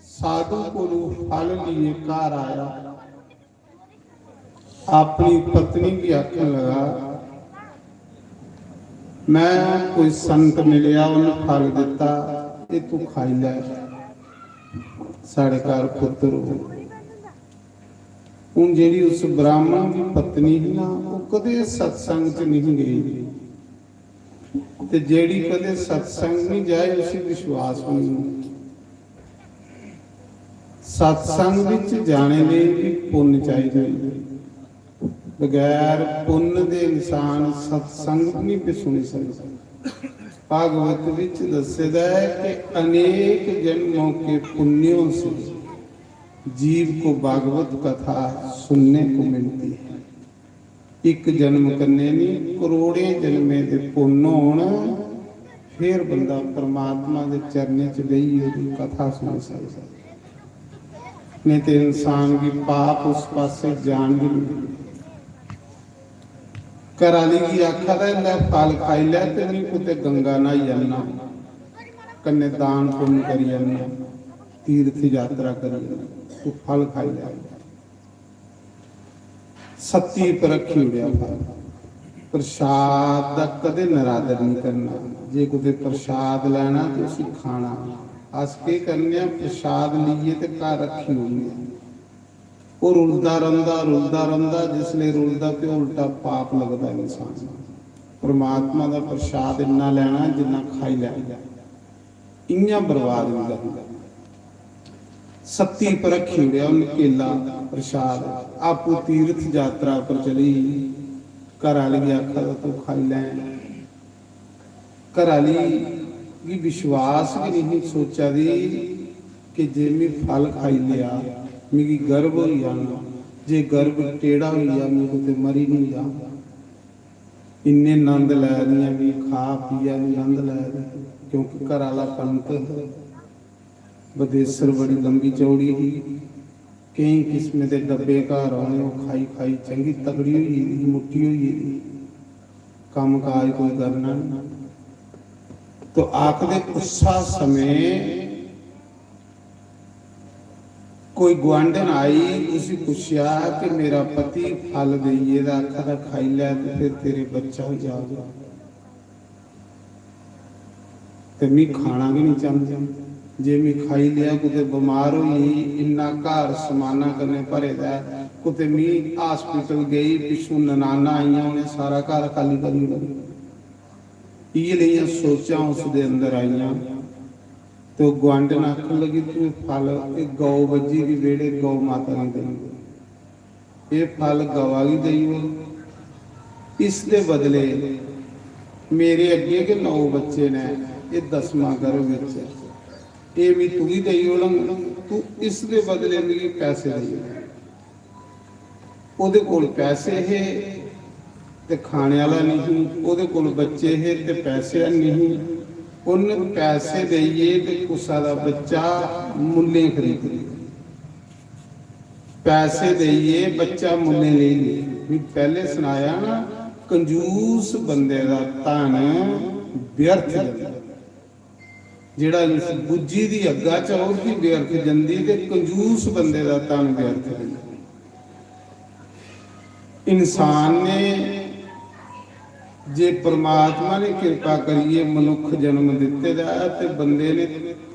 साधु कोलू फल लिए घर आया, अपनी पत्नी गी आखन लगा, "मैं कोई संत मिलेआ, उन्न फल दित्ता, एह् तू खाई लै, साढ़े घर पुत्तर हो।" हून जेह्ड़ी उस ब्राह्मण दी पत्नी ही ना, ओह् कदें सत्संग च नहीं गई। ते जेह्ड़ी कदें सत्संग नहीं जाए, उसी विश्वास नहीं होंदा। सत्संग विच जाने लेई भी पुन्न चाहिदा। बगैर पुन्न दे इंसान सत्संग भी नहीं सुनी सकदा। भागवत विच दस्से दा है कि अनेक जन्मों के पुण्यों से जीव को भागवत कथा सुनने को मिलती है। इक जन्म कन्नै नहीं, करोड़ें जन्में दे पुन्न होन, फिर बंदा परमात्मा दे चरणें च बेहियै ओह्दी कथा सुनी सकदा। नहीं ते इंसान गी पाप उस पासे जान गै नहीं। घर आह्ली गी आखा दा, "लै फल खाई लै ते में कुतै गंगा न्हाई आना, कन्नै दान पुन्न करी आना, तीर्थ यात्रा करी आना, तू फल खाई लै।" सत्ती पर रक्खी ओड़ेआ फल। प्रसाद दा कदें नरादर नहीं करना। जे कुतै प्रसाद लैना ते उसी खाना। अस केह् करने आं, प्रसाद लेइयै ते घर रक्खी ओड़ने आं। ओह् रुलदा रौंह्दा, रुलदा रौंह्दा, जिसलै रुलदा ते ओह् उल्टा पाप लगदा इंसान गी। परमात्मा दा प्रसाद इन्ना लैना जिन्ना खाई लैना, इ'यां बर्बाद होई जंदा। सत्ती पर रक्खी ओड़ेआ उन्न केला प्रसाद, आपूं तीर्थ यात्रा पर चली, घर आह्ली गी आखा दा, "तूं खाई लै।" घर आह्ली गी विश्वास गै नहीं सोचा दी कि जे में फल खाई लेआ, मिगी गर्भ होई जाना, जे गर्भ टेढ़ा होई गेआ, में कुतै मरी नहीं जाना। इन्ने नंद लै दियां, भी खा पियै बी नंद लै दी, क्योंकि घर आह्ला पंत हा। बदेसर बड़ी लंबी चौड़ी ही, केईं किस्में दे डब्बे घर औने, ओह् खाई खाई चंगी तगड़ी होई गेदी, मुट्टी होई गेदी, कम्म काज कोई करना निं। तो आखदे उस्सा समें कोई गुआंढन आई, उसी पुच्छेआ कि मेरा पति फल देइयै ते आखा दा खाई लै ते फिर तेरे बच्चा होई जाग। ते मी खाना गै निं चांह्दी। जे मी खाई लेआ, कुतै बमार होई गेई, इन्ना घर समाना कन्नै भरे दा ऐ, कुतै मी hospital गेई, पिच्छों ननानां आइयां, उ'नें सारा घर खाल्ली करी ओड़ेआ। इ'यै लेइयां सोचां उस दे अंदर आइयां। ते ओह् गुआंढन आखन लगी, "तूं एह् फल, एह् गौ बज्झी दी, बेह्ड़े गौ माता गी देई ओड़।" एह् फल गवा गी देई ओड़, इसदे बदले मेरे अग्गें गै नौ बच्चे न, एह् दसमां गर्भ बिच ऐ, एह् बी तुगी देई ओड़ङ, तूं इसदे बदले मिगी पैसे देई ओड़। ओह्दे कोल पैसे हे ते खाने आह्ला निं ही, ओह्दे कोल बच्चे हे ते पैसे हैन्नी ही। उन्न पैसे देइयै ते कुसा दा बच्चा मुल्लें खरीदी लेआ। पैसे देइयै बच्चा मुल्लें लेई लेआ। में पैह्लें सनाया ना, कंजूस बंदे दा धन व्यर्थ जंदा। जेह्ड़ा इस बुज्झी दी अग्गा च औरती व्यर्थ जंदी ते कंजूस बंदे दा धन व्यर्थ जंदा। इंसान ने, जे परमात्मा ने किरपा करियै मनुक्ख जन्म दित्ते दा ऐ ते बंदे ने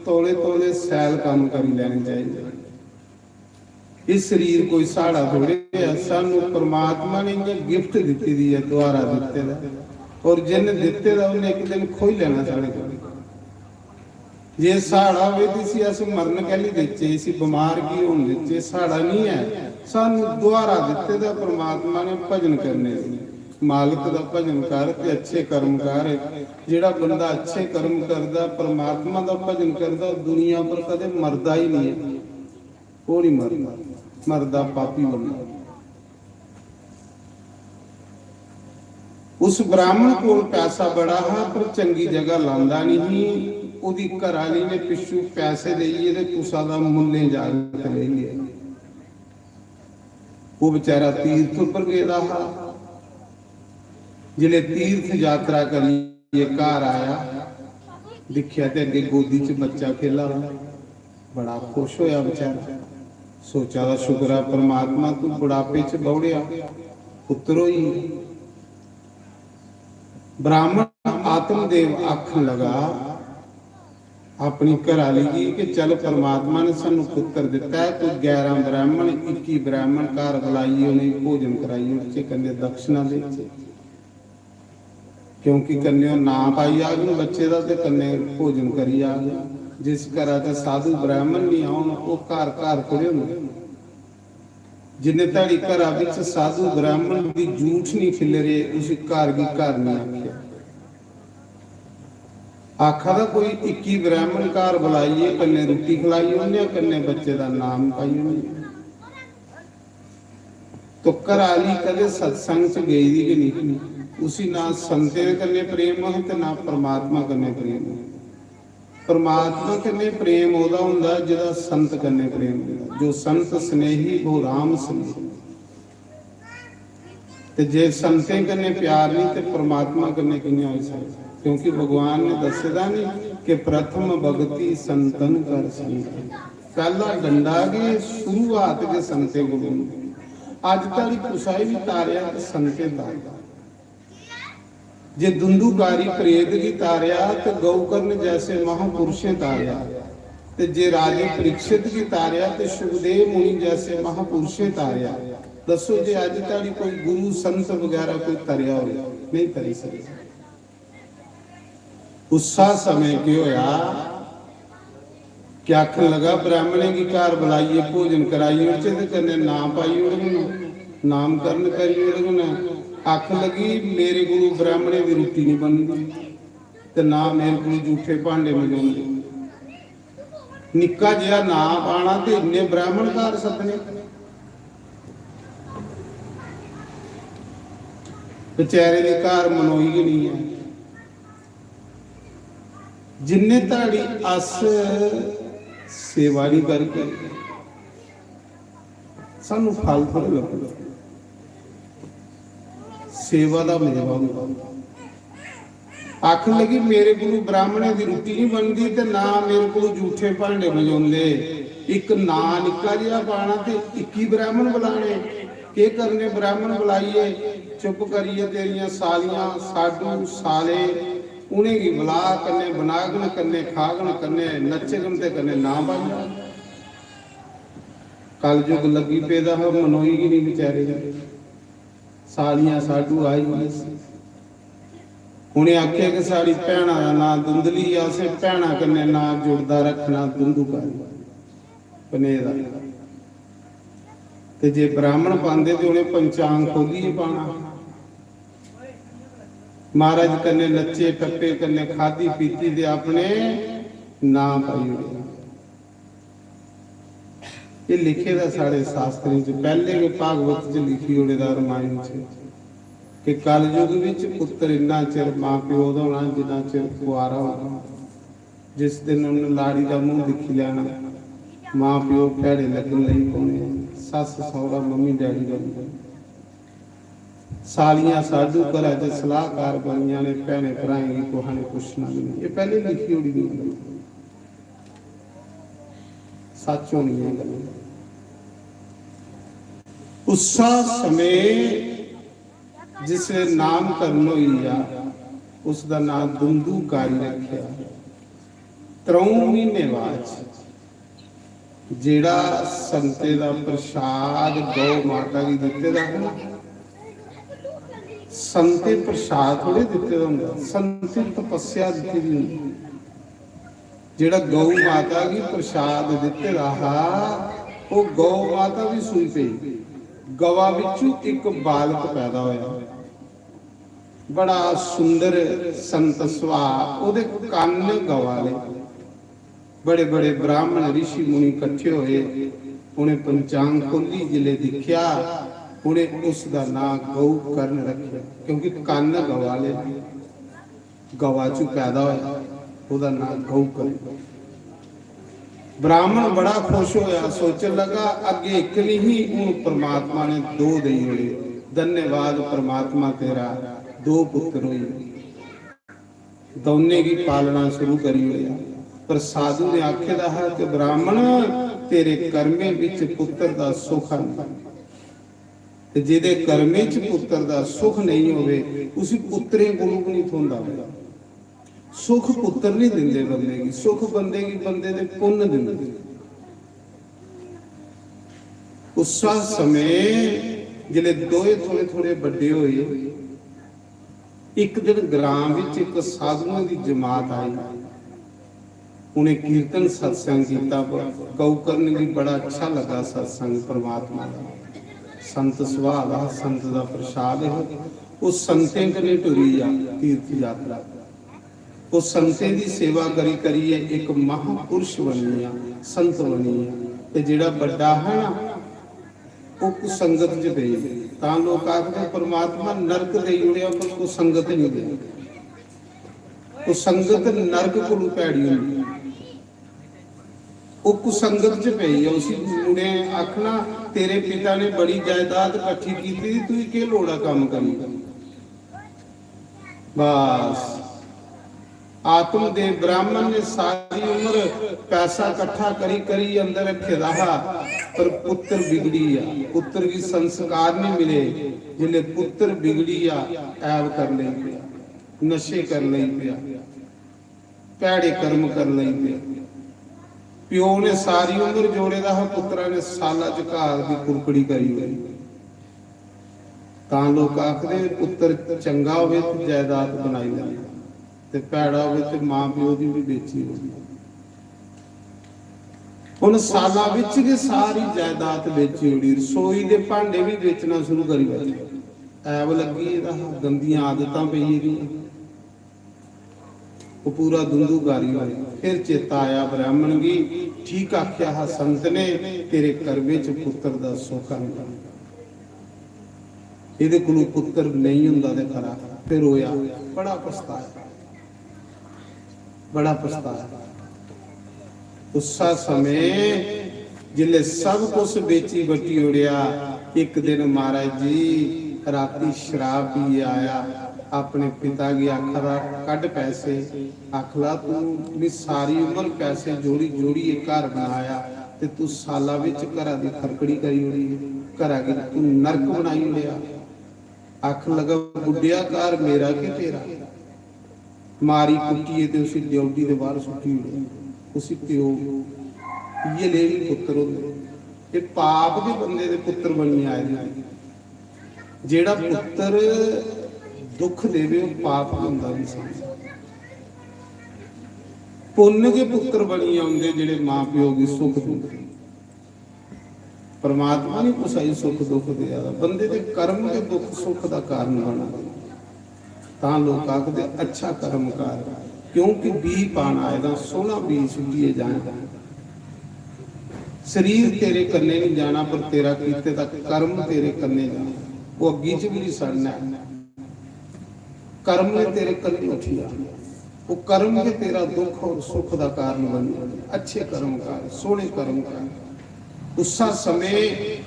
तौले तौले सैल कम्म करी लैने चाहिदे। एह् शरीर कोई साढ़ा थोड़े ऐ, सानू परमात्मा ने इ'यां gift दित्ती दी ऐ, द्वारा दित्ते दा। और जिन्न दित्ते दा उन्नै इक दिन खोई लैना साढ़े कोल। जे साढ़ा होवे ते इसी अस मरन कैल्ली देचै, इसी बमार की होन देचै? साढ़ा निं ऐ, सानू द्वारा दित्ते दा परमात्मा ने भजन करने दी। मालक दा भजन कर ते अच्छे कर्म कर। जेह्ड़ा बंदा अच्छे कर्म करदा, परमात्मा दा भजन करदा, दुनिया पर कदे मरदा ही निं ऐ। ओह् निं मरदा, मरदा पापी बंदा। उस ब्राह्मण कोल पैसा बड़ा हा, पर चंगी जगह लांदा निं ही। ओह्दी घरै आह्ली ने पिच्छू पैसे देइयै ते कुसा दा मुल्लें जागत लेई लेआ। ओह् बेचारा तीर्थ उप्पर गेदा हा। जिसलै तीर्थ यात्रा करियै घर आया, दिक्खेआ ते अग्गें गोदी च बच्चा खेला दा। बड़ा खुश होया बेचारा। सोचा दा, "शुक्र ऐ परमात्मा, तू बुढ़ापे च बौड़ेआ, पुत्तर होई गेआ।" ब्राह्मण आत्मदेव आखन लगा अपनी घराली गी कि चल, परमात्मा ने सानू पुत्तर दिता ऐ, कोई ग्यारह ब्राह्मण, इक्की ब्राह्मण घर बुलाइयै उ'नेंगी भोजन कराई ओड़चै, कन्नै दक्षिणा देचै, क्योंकि कन्नै ओह् नांऽ पाई आग बच्चे दा ते कन्नै भोजन करी आग। जिस घरा च साधु ब्राह्मण निं औन, ओह् घर, घर थोड़े होंदे। जिन्ने धड़ी घरा बिच साधु ब्राह्मण दी जूठ निं खिल्लरे, उसी घर गी घर निं आखेआ। आखा दा कोई इक्की ब्राह्मण घर बुलाइयै कन्नै रुट्टी खलाई ओड़ने आं, कन्नै बच्चे दा नाम पाई ओड़ने आं। तो घरा आह्ली कदें सत्संग च गेई दी गै निं ही। उसी ना संतें दे कन्नै प्रेम हा ते ना परमात्मा कन्नै प्रेम हा। परमात्मा कन्नै प्रेम ओह्दा होंदा जेह्दा संत कन्नै प्रेम होंदा। जो संत स्नेही वो राम स्नेही। ते जे संतें कन्नै प्यार निं ते परमात्मा कन्नै कि'यां होई सकदा? क्योंकि भगवान ने दस्से दा निं कि प्रथम भगति संतन कर संतन। पैह्ला डंडा गै, शुरुआत गै संतें कोला होंदी। अज्ज धोड़ी कुसै बी तारेआ ते संतें तारेआ। जे दुंदुकारी प्रेत गी तारेआ ते गौकर्ण जैसे महापुरुषें तारेआ, ते जे राजे परीक्षित गी तारेआ ते शुकदेव मुनि जैसे महापुरुषें तारेआ। दस्सो जे अज्ज धोड़ी कोई गुरु संत बगैरा कोई तरेआ होवे? नहीं तरी सकेआ। उस्सा समें केह् होया कि आखन लगा, "ब्राह्मणें गी घर बुलाइयै भोजन कराई ओड़चै ते कन्नै नांऽ पाई ओड़ङन, नामकरण करी ओड़ङन।" आखन लगी, "मेरे कोलू ब्राह्मणें दी रुट्टी निं बनदी ते ना मेरे कोलू जूठे भांडे मंजोंदे।" निक्का जेहा नांऽ पाना ते इन्ने ब्राह्मण घर सद्दने। बेचारे दे घर मनोई गै निं ऐ। जिन्ने धड़ी अस सेवा निं करगे, सानू फल थोड़े लभदे, सेवा दा मेवा होंदा। आखन लगी, "मेरे कोलू ब्राह्मणें दी रुट्टी नहीं बनदी ते ना मेरे कोलू जूठे भांडे मंजोंदे। इक नां निक्का जेहा पाना ते इक्की ब्राह्मण बुलाने। केह् करने ब्राह्मण बुलाइयै? चुप करियै तेरियां सालियां, साडू, साले, उ'नेंगी बुला, कन्नै बनागन, कन्नै खागन, कन्नै नच्चगन ते कन्नै नां बनना।" कलयुग लग्गी पेदा हा, मनोई गै नहीं बेचारे दी। सालियां साडू आई गेइयां सी। उ'नें आखेआ कि साढ़ी भैना दा नांऽ धुंधली ऐ, असें भैना कन्नै नांऽ जुड़दा रक्खना धुंधुकारी, पने दा। ते जे ब्राह्मण पांदे ते उ'नें पंचांग खोलियै पाना। महाराज कन्नै नच्चे टप्पे, कन्नै खादी पीती ते अपने नांऽ पाई ओड़े। एह् लिखे दा साढ़े शास्त्रें च, पैह्ले गै भागवत च लिखी ओड़े दा, रामायण च, कि कलयुग विच पुत्तर इन्ना चिर मां प्यो दा होना जिन्ना चिर कुआरा होना। जिस दिन उन्न लाड़ी दा मूंह दिक्खी लैना, मां प्यो भैड़े लग्गन लगी पौने, सस्स सौह्रा मम्मी डैडी बनी जाने। सालियां साडू घरा च सलाहकार बनी जाने, भैनें भ्राएं गी कुसै ने पुच्छना बी नहीं। एह् पैह्ले लिखी ओड़ी दियां गल्लां। सच होनी है गल्ल। उस्सा समें जिसले नामकरण होई गेआ, उसदा नां दुंदुकारी रखेआ। त्र'ऊं म्हीने बाद जेड़ा संते दा प्रसाद गौ माता गी दित्ते दा हा ना, संते प्रसाद थोड़े दित्ते दा होंदा, संते तपस्या दित्ती दी होंदी। जेड़ा गौ माता गी प्रसाद दित्ते दा हा, ओह गौ माता भी सूई पेई। गवा बिच्चू इक बालक पैदा होया, बड़ा सुंदर संत सुभाऽ, ओहदे कन्न गवा आले। बड़े बड़े ब्राह्मण ऋषि मुनि कट्ठे होए, उ'नें पंचांग खोली, जिसले दिक्खेआ, उ'नें उसदा नां गौ कर्ण रखेआ, क्योंकि कन्न गवा आले। गवा चू पैदा होया, ओहदा नां गौ कर्ण। ब्राह्मण बड़ा खुश होया, सोचन लगा, अग्गे इक नहीं ही, हूं परमात्मा ने दो देई ओड़े। धन्यवाद परमात्मा तेरा, दो पुत्र होई। दौनें गी पालना शुरू करी ओड़ेआ। पर साधु ने आखे दा हा कि ब्राह्मण, तेरे कर्में बिच पुत्र दा सुख है। ते जेह्दे कर्में च पुत्र दा सुख नेईं होवे, उसी पुत्तरें कोलू भी नहीं थ्होंदा। सुख पुत्तर नहीं दिंदे बंदे गी, सुख बंदे गी बंदे दे पुन्न दिंदे। उस्सा समें जिसले दोए थोड़े थोड़े बड्डे होए, इक दिन ग्रां विच इक साधुएं दी जमात आई। उ'नें कीर्तन सत्संग कीता। गौकर्ण गी बड़ा अच्छा लगा सत्संग परमात्मा दा। संत सुभाऽ दा, संत दा प्रसाद है। ओह संतें कन्नै टुरी गेआ तीर्थ यात्रा। ओह संतें दी सेवा करी करियै इक महापुरुष बनी गेआ, संत बनी गेआ। ते जेड़ा बड्डा है ना, ओह कुसंगत च पेई। तां लोक आखदे, "परमात्मा नरक देई ओड़ेआ, पर कुसंगत नहीं देई।" कुसंगत नरक कोलू भैड़ी होंदी। ओह कुसंगत च पेई ऐ। उसी मुड़े आखना, "तेरे पिता ने बड़ी जायदाद कट्ठी कीती दी, तुगी केह् लोड़ ऐ कम्म करने दी?" बस, आत्मदेव ब्राह्मण ने सारी उम्र पैसा कट्ठा करी करी अंदर रखे दा हा, पर पुत्र बिगड़ी गया, पुत्र गी संस्कार नहीं मिले। जिसले पुत्र बिगड़ी गया, ऐब कर लेई पिया, नशे कर लेई पिया, भैड़े कर्म कर लेई पिया। प्यो ने सारी उम्र जोड़े दा हा, पुत्रा ने साला च घाऽ दी कुरकड़ी करी ओड़ी। तां लोक आखदे, पुत्तर चंगा होवे ते जायदाद बनाई लैंदा, ते भैड़ा होवे ते मां प्यो दी भी बेची ओड़दा। उन सालां विच गै सारी जायदाद बेची ओड़ी, रसोई दे भांडे भी बेचना शुरू करी बैठे। ऐब लग्गी गेदा हा, गंदियां आदतां पेई गेदियां। ओह पूरा दुंदुकारी होए। फिर चेता आया ब्राह्मण गी, ठीक आख्या हा संत ने, तेरे कर्मे च पुत्र दा सुख है। एहदे कोलों पुत्र नहीं हुंदा ते खरा। फिर रोया, बड़ा पछताया, बड़ा पछताया। उस्सा समें जिसलै सब कुछ बेची बट्टी ओड़ेआ, इक दिन महाराज जी राती शराब पियै आया, अपने पिता गी आखा दा, "कड्ढ पैसे।" आखला, "तू मी सारी उम्र पैसे जोड़ी जोड़ियै घर बनाया ते तू साला बिच घरा दी खरकड़ी करी ओड़ी, घरा गी तू नरक बनाई ओड़ेआ।" आखन लगा, "बुड्ढेआ, घर मेरा के तेरा?" मारी कुट्टियै ते उसी ड्योढ़ी दे बाहर सुट्टी ओड़ेआ। उसी प्यो, इ'यै लेह बी पुत्तर होंदे। एह् पाप दे बंदे दे पुत्तर बनियै आए दे होंदे। जेह्ड़ा पुत्तर दुख देवे, ओह् पाप होंदा इंसान। पुन्न गै पुत्तर बनियै औंदे, जेह्ड़े मां प्यो गी सुख दिंदे। परमात्मा नहीं कुसै गी सुख दुख देआ दा, बंदे दे कर्म गै दुख सुख दा कारण बना दे। तां लोक आखदे, "अच्छा कर्म कर, क्योंकि बीऽ पान आए दा, सोहना बीऽ सुट्टियै जाना।" शरीर तेरे कन्नै नहीं जाना, पर तेरा कीते दा कर्म तेरे कन्नै जाना। ओह् अग्गी च भी नहीं सड़ना ऐ। कर्म ने तेरे कन्नै उठी जाना। ओह् कर्म गै तेरा दुख और सुख दा कारण बनी जाना। अच्छे कर्म कर, सोहने कर्म कर। उस्सा समें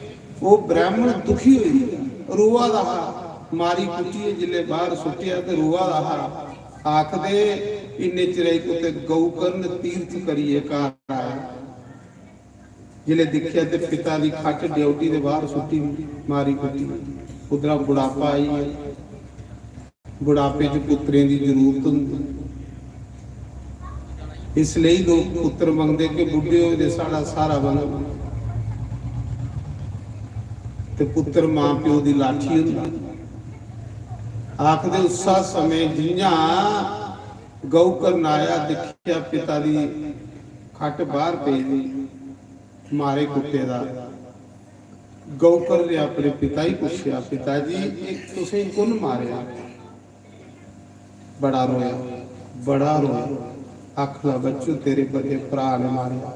ओह् ब्राह्मण दुखी होई गेआ, रोआ दा हा। मारी कुट्टियै जिसलै बाहर सुट्टेआ ते रोआ दा हा। आखदे, इन्ने चिरै कुतै गौकर्ण तीर्थ करियै घर आया। जिसलै दिक्खेआ ते पिता दी खट्ट ड्योढ़ी दे बाहर सुट्टी, मारी कुट्टी। उद्धरा बुढ़ापा आई गेआ। बुढ़ापे च पुत्तरें दी जरूरत होंदी। इसलेई लोक पुत्तर मंगदे कि बुड्ढे होए दे साढ़ा स्हारा बनन। ते पुत्तर मां प्यो दी लाठी होंदा। आखदे, उस्सा समें जि'यां गौकर्ण आया, दिक्खेआ पिता दी खट्ट बाहर पेदी, मारे कुट्टे दा। गौकर्ण ने अपने पिता गी पुच्छेआ, "पिता जी, एह् तुसें कु'न मारेआ?" बड़ा रोया, बड़ा रोया। आखला, "बच्चू, तेरे बड्डे भ्राऽ ने मारेआ।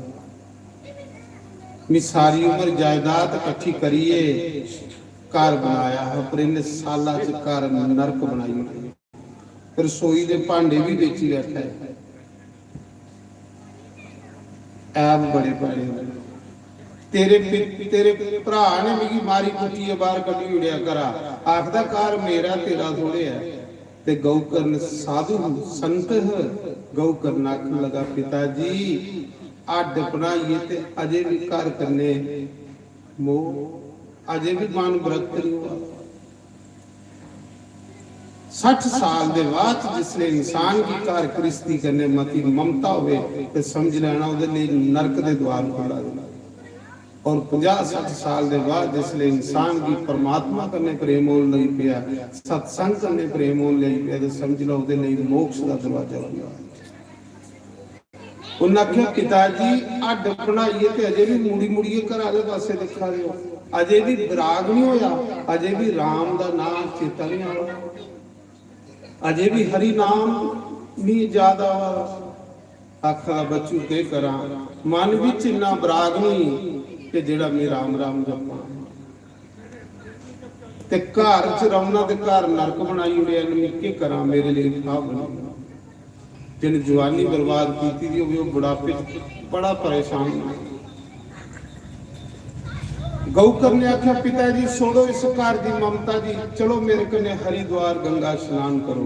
मी सारी उम्र जायदाद कट्ठी करियै घर बनाया हा, पर इन्ने साला च घर नरक बनाई ओड़ेआ। रसोई दे भांडे भी बेची बैठा ऐ। ऐब बड़े बड़े न। तेरे पि-, तेरे भ्राऽ ने मिगी मारी कुट्टियै बाहर कड्ढी ओड़ेआ घरा। आखदा, घर मेरा, तेरा थोड़े ऐ।" ते गौकर्ण साधु संत ह। गौकर्ण आखन लगा, "पिता जी, हड्ड बनाइयै ते अजे भी घर कन्नै मोह, अजे भी मन विरक्त नहीं हुआ।" सट्ठ साल दे बाद जिसले इंसान की घर गृहस्थी कन्नै मती ममता होवे ते समझ लैना ओहदे लेई नरक दे द्वार खुल्ला दे। और पंजाह सट्ठ साल दे बाद जिसले इंसान की परमात्मा कन्नै प्रेम होन लगी पेआ, सत्संग कन्नै प्रेम होन लगी पेआ, ते समझ लो ओहदे लेई मोक्ष दा दरवाजा खुल्ला। उन्नै आखेआ, "पिता जी, हड्ड बनाइयै ते अजे बी मुड़ी मुड़ियै घरा आह्ले पासै दिक्खा दे ओ, अजे बी बराग निं होआ, अजे बी राम दा नांऽ चेता निं आवा, अजे बी हरि नाम निं याद आवा।" आखा दा, "बच्चू, केह् करां, मन बिच इन्ना बराग निं कि जेह्ड़ा में राम राम जप्पां।" ते घर च रौह्ना ते घर नरक बनाई ओड़ेआ, इन्नै केह् करां, मेरे लेई थाह् बनी। जिन जवानी बर्बाद कीती दी होवे, ओह् बुढ़ापे च बड़ा परेशान होना। गौकर ने आखेआ, "पिता जी, छोड़ो इस घर दी ममता जी, चलो मेरे कन्नै हरिद्वार गंगा स्नान करो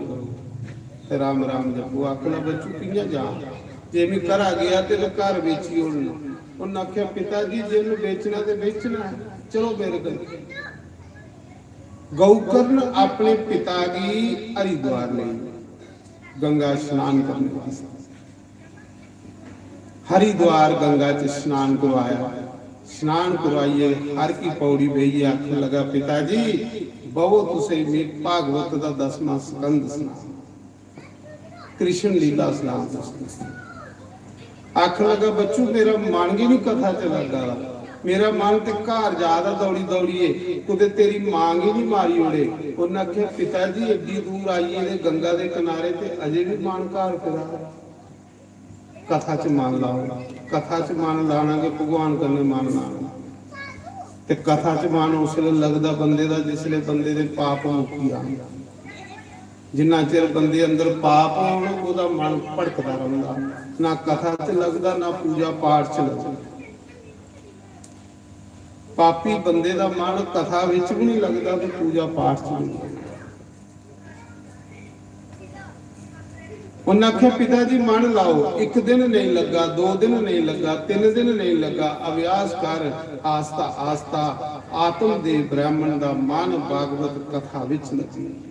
ते राम राम जपो।" आखन लगा, "बच्चू, कि'यां जां? जे में घरा गेआ ते में घर बेची ओड़ना।" उन्नै आखेआ, "पिता जी, जे में बेचना ते बेचना ऐ, चलो मेरे कन्नै।" गौकर्ण अपने पिता गी हरिद्वार लेई गंगा स्नान करने वास्तै। हरिद्वार गंगा च स्नान करवाया। स्नान करवाइयै हर की पौड़ी बेहियै आखन लगा, "पिता जी, बवो, तुसें में भागवत दा दसवां स्कंद सना।" कृष्ण लीला सनाओ तुस। आखन लगा, "बच्चू, मेरा मन गै नहीं कथा च लग्गा दा। मेरा मन ते घर जा दा दौड़ी दौड़ियै, कुतै तेरी मां गी नहीं मारी ओड़े।" उन्नै आखेआ, "पिता जी, एड्डी दूर आइयै ते गंगा दे किनारे ते अजे बी मन घर फिरा दा। कथा च मन लाओ, कथा च मन लाना गै भगवान कन्नै मन लाना।" ते कथा च मन उसलै लगदा बंदे दा जिसलै बंदे दे पाप मुक्की जान। जिन्ना चिर बंदे अंदर पाप होन, ओह्दा मन भड़कदा रौंह्दा, ना कथा च लगदा, ना पूजा पाठ च लगदा। पापी बंदे दा मन कथा विच भी नहीं लगदा ते पूजा पाठ च भी नहीं लगदा। उन्हें आख्या, "पिता जी, मन लाओ, एक दिन नहीं लगा, दो दिन नहीं लगा, तीन दिन नहीं लगा, अभ्यास कर, आस्ता आस्ता आत्म दे ब्राह्मण दा मन भागवत कथा विच लगी।"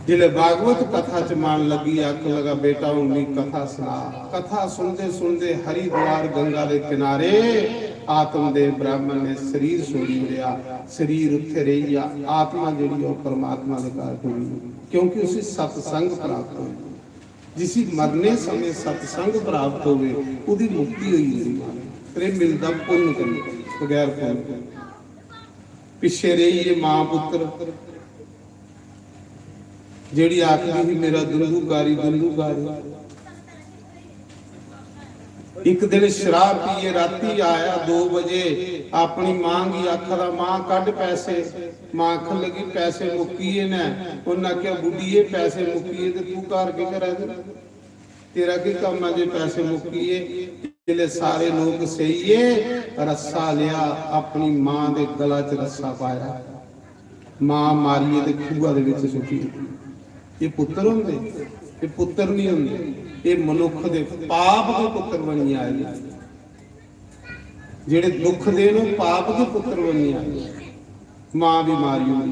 जिसले भागवत कथा च मन लगी, आखन लगा, "बेटा, हूं मी कथा सुना।" कथा सुनदे सुनदे हरिद्वार गंगा दे किनारे आत्म दे ब्राह्मण ने शरीर छोड़ी दिया। शरीर उत्थे रही गया, आत्मा जेड़ी ओह परमात्मा दे घर टुरी, क्योंकि उसी सत्संग प्राप्त हो गया। जिसी मरने समय सत्संग प्राप्त होवे, उदी मुक्ति होई जंदी है। ते मिलदा पुण्य कन्नै, बगैर पुण्य। पिछे रही ये मां पुत्र, जेड़ी आखदी ही, "मेरा दुल्लू कारी, दुल्लू कारी।" एक दिन शराब पीए राती आया दो बजे, अपनी मां गी आखदा, "मां, कढ पैसे।" मां आखन लगी, "पैसे मुक्की गे न।" उन्हें आखेआ, "बुड्ढिए, पैसे मुक्की गे ते तू घर केह् करा दे? तेरा केह् कम्म ऐ जे पैसे मुक्की गे?" जिसले सारे लोग सेई गे, रस्सा लेआ, अपनी मां दे गला च रस्सा पाया। मां मारियै ते खूहा दे विच सुट्टी। एह् पुत्तर होंदे? एह् पुत्तर नहीं होंदे, एह् मनुख दे पाप दे पुत्तर बनियै आए। जेह्ड़े दुख दे न, ओह् पाप दे पुत्तर बनियै आए। मां बी मारी ओड़ी,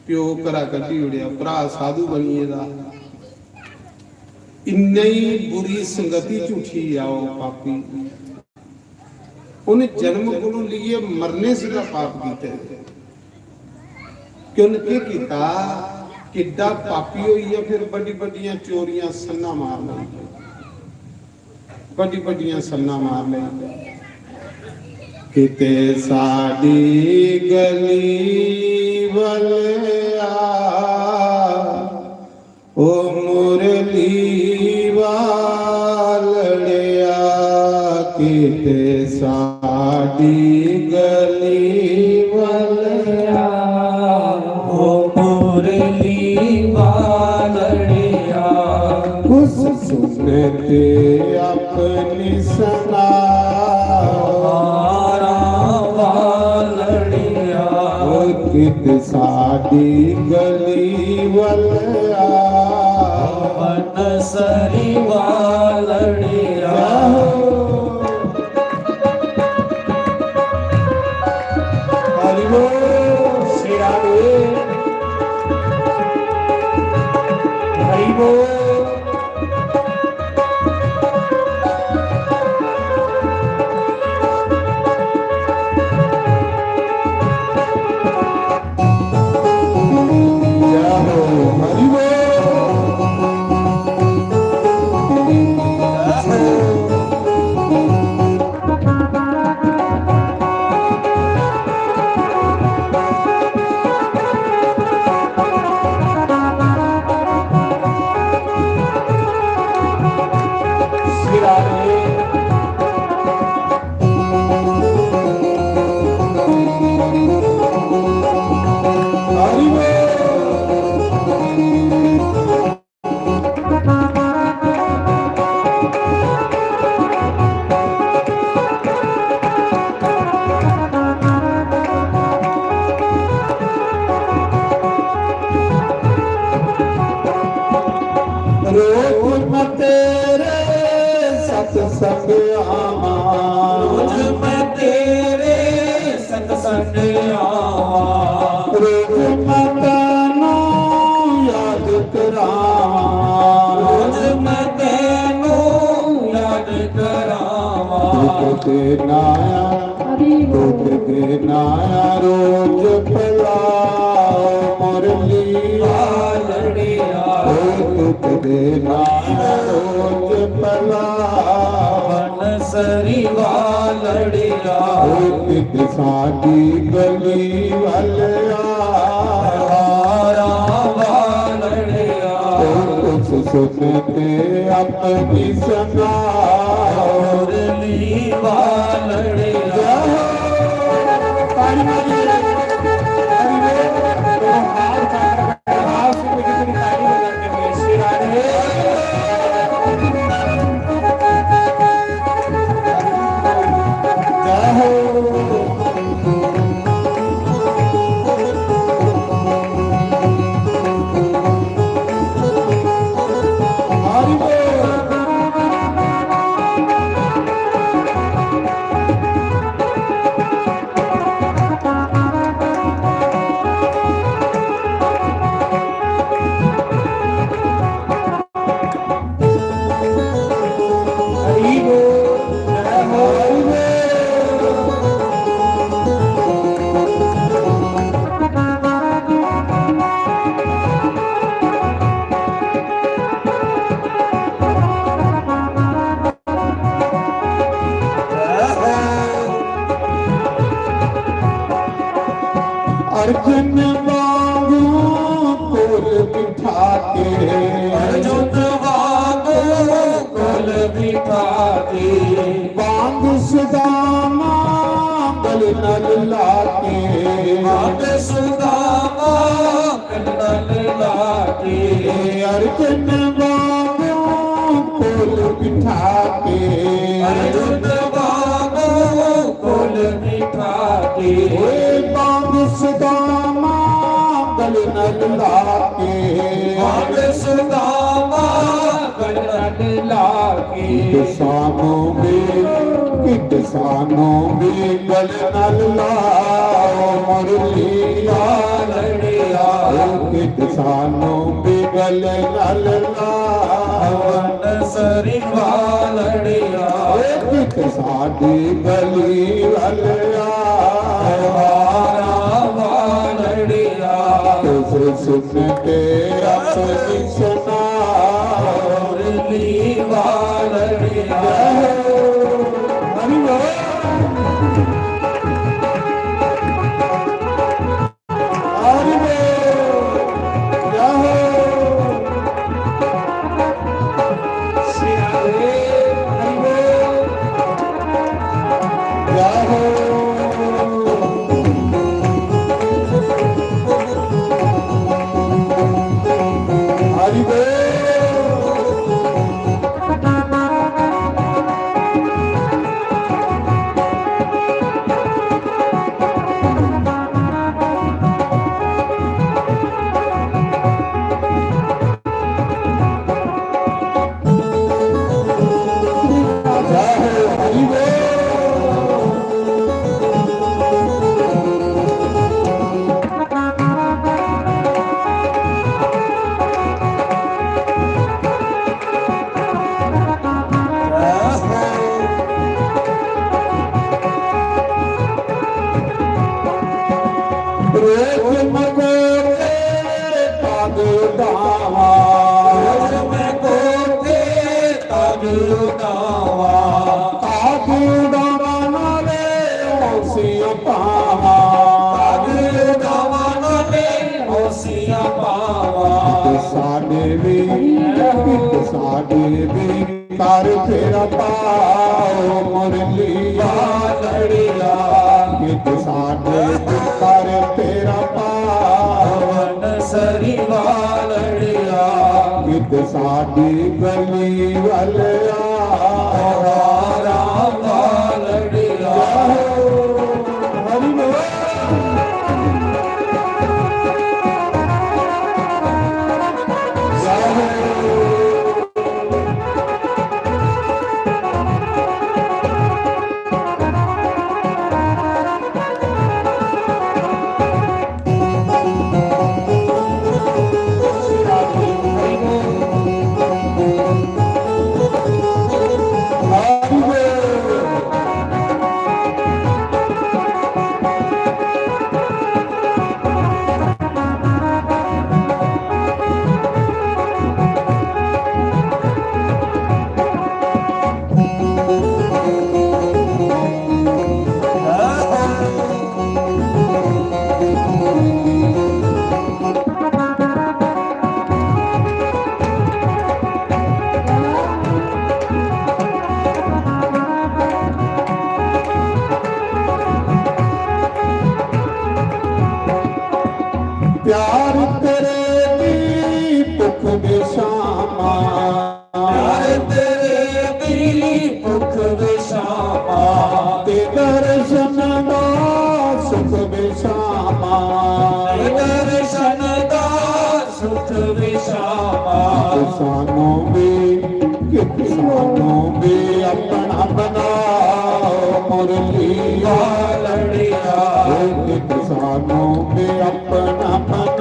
प्यो घरा कड्ढी ओड़ेआ, भ्रा साधु बनी गेदा। इन्नी बुरी संगति च उठी आ ओह् पापी। उन्हें जन्म कोलों लेइयै मरने सिद्धा पाप कीते। कि उन्हें केह् कीता? किड्डा पापी होई गेआ, फिर बड्डी बड्डियां चोरियां सन्ना मार लेई, बड्डी बड्डियां सन्ना मार लेई। किते साडी गली वल आ, ओ मुरली वालड़िया, किते साडी गली वल आ, ओ मुरली वालड़िया। कुस सुनते अपनी सना, हारा वालड़िया। ओ कित साडी गली वल आ, बनसरी वालड़िया। हरि बोल, शेरा दे। हरि बोल। जय हो, हरि बोल। रोज मैं तेरे सत्संग आवां। रोज मैं तेरे सत्संग आवां। रोज मैं तैनू याद करावां। रोज मैं तैनू याद करावां। दुख देना, दुख देना रोज भला मुरली वालड़िया। ओ दुख देना रोज भला बनसरी वालड़िया। ओ कित साडी गली वल आ, हारा वालड़िया। ओ कुछ सुनते अपनी सना, मुरली वालड़िया। ताली मारिए। हरि बोल। तो हाथ उठा कर आवाज से मुझे तेरी ताली बजा के बोल, श्री राधे। जय हो, अर्जुन वांगू कोल बिठा के, अर्जुन वांगू कोल बिठा के, बांग सुदामा गल नल लाके, बांग सुदामा गल नल लाके, अर्जुन वांगू कोल बिठा के, अर्जुन वांगू कोल बिठा के, ओए बांग सुदामा गल नल लाके, बांग सुदामा गल नल लाके। कित सानू भी, कित सानू भी गल नल लाओ मुरली वालड़िया। ओ कित सानू भी गल नल लाओ। सरी वालड़िया। ओ कित साडी गली वल आ। हारा वालड़िया। तुझे सुन के अपनी सुना। मुरली वालड़िया। हरि बोल। हरि बोल। जय हो। श्री राधे। हरि बोल। जय हो। हरि बोल। रोज मगो तेरे पग उठावा। रोज मगो तेरे पग उठावा। पग उठावा नाले होशियां पावा। पग उठावा नाले होशियां पावा। कित साडे भी, कित साडे भी कर फेरा पाओ मुरली वालड़िया। कित साडे कर फेरा पाओ। सरी वालड़िया। कित साडी गली वालड़िया। राम वालड़िया। हरि बोल। प्यार तेरे दी भुख विशामा। प्यार तेरे दी भुख विशामा। ते दर्शन दा सुख विशामा। ते दर्शन दा सुख विशामा। कित सानू भी, कित सानू भी अपना बनाओ मुरली वालड़िया। कित सानू भी अपना बनाओ।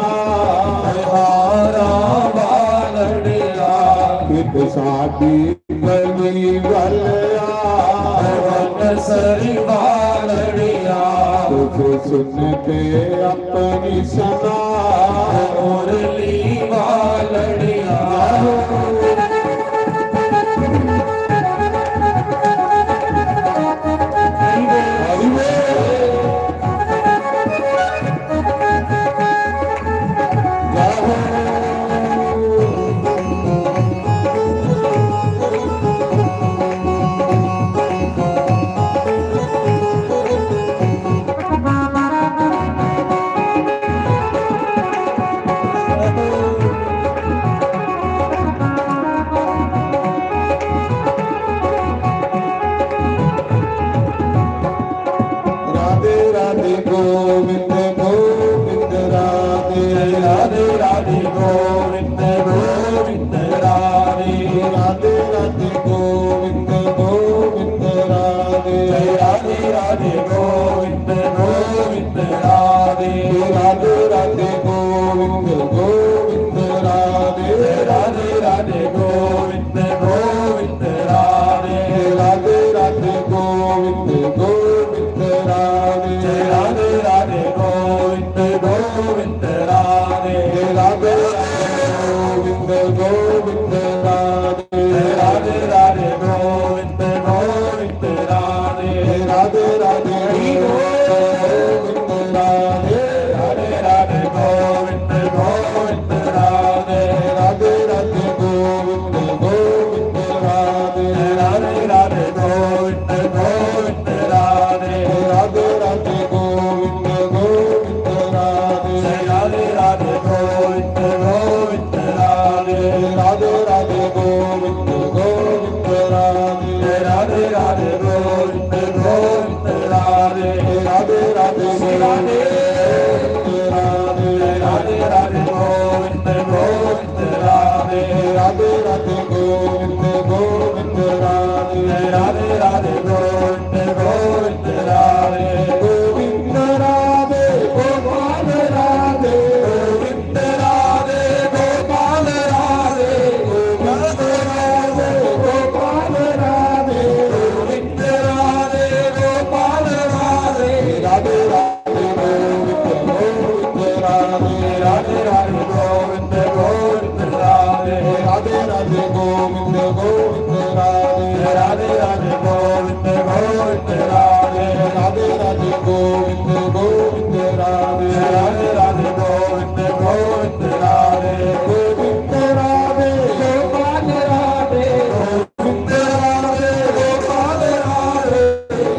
हारा वालड़िया। कित साडी गली वालड़िया। सरी वालड़िया। तुझे सुन के अपनी सना। मुरली वालड़िया। हरि बोल। राधे राधे गोविंद गोविंद राधे राधे राधे श्री राधे राधे राधे राधे गोविंद गोविंद राधे राधे राधे गोविंद गोविंद राधे राधे राधे गोविंद गोविंद राधे गोविंद राधे गोपाल राधे गोविंद राधे गोपाल राधे गोविंद राधे गोपाल राधे गोविंद राधे गोपाल राधे राधे राधे गोविंद गोविंद राधे राधे राधे गोविंद गोविंद राधे राधे राधे गोविंद गोविंद राधे राधे राधे गोविंद गोविंद राधे राधे राधे गोविंद गोविंद राधे राधे राधे गोविंद गोविंद राधे गोविंद राधे गोपाल राधे गोविंद राधे गोपाल राधे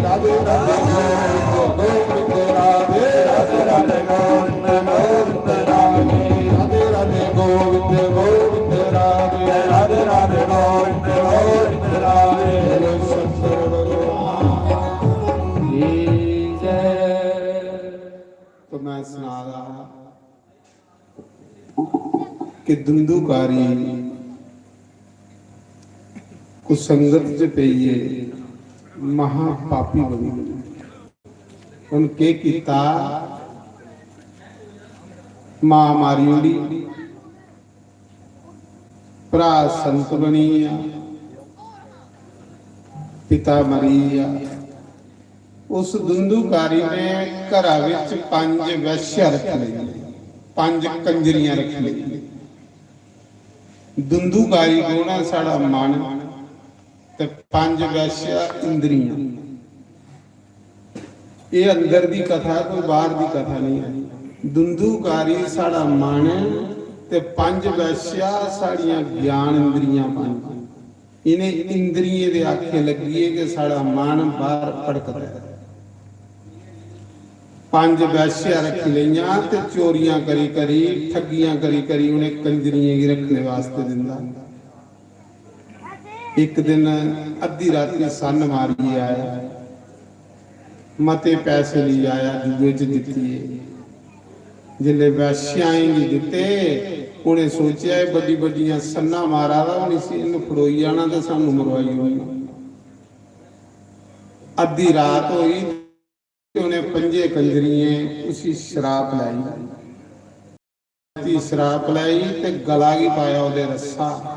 राधे राधे गोविंद गोविंद राधे राधे राधे गोविंद गोविंद राधे राधे राधे गोविंद गोविंद राधे राधे राधे गोविंद गोविंद राधे। बोलो शंकर भगवान की जय। तो मैं सना रहा कि दुंदुकारी कुसंगत च पेइयै महापापी बनी गया। उन केह् कीता? मां मारी ओड़ी, भ्रा संत बनी गेआ, पिता मरी गेआ। उस दुंदुकारी ने घरा विच पंज वैश्या रखी लेई, पंज कंजरियां रखी लेई। दुंदुकारी कौन ऐ? साढ़ा मन। ते पंज वैश्या इंद्रियां। एह् अंदर दी कथा ऐ, कोई बाहर दी कथा नहीं है। दुंदुकारी साढ़ा मन ऐ ते पंज वैश्या साढ़ियां ज्ञान इंद्रियां पंज। इन्हें इंद्रियें दे आखे लग्गिए कि साढ़ा मन बाहर भटकदा ऐ। पंज वैश्या रखी लेइयां ते चोरियां करी करी, ठगियां करी करी उन्हें कंजरियें गी रखने वास्ते दिंदा। इक दिन अद्धी राती सन्न मारियै आया, मते पैसे लेई आया जुए च जित्तियै। जिसलै वैश्याएं गी दित्ते, उ'नें सोचेआ, "एह् बड्डी बड्डियां सन्नां मारा दा, हून इसी, इन्न फड़ोई जाना ते सानूं मरोआई ओड़ना।" अद्धी रात होई, उ'नें पंजे कंजरियें उसी शराप लाई। ती शराप लाई ते गला गी पाया ओह्दे रस्सा।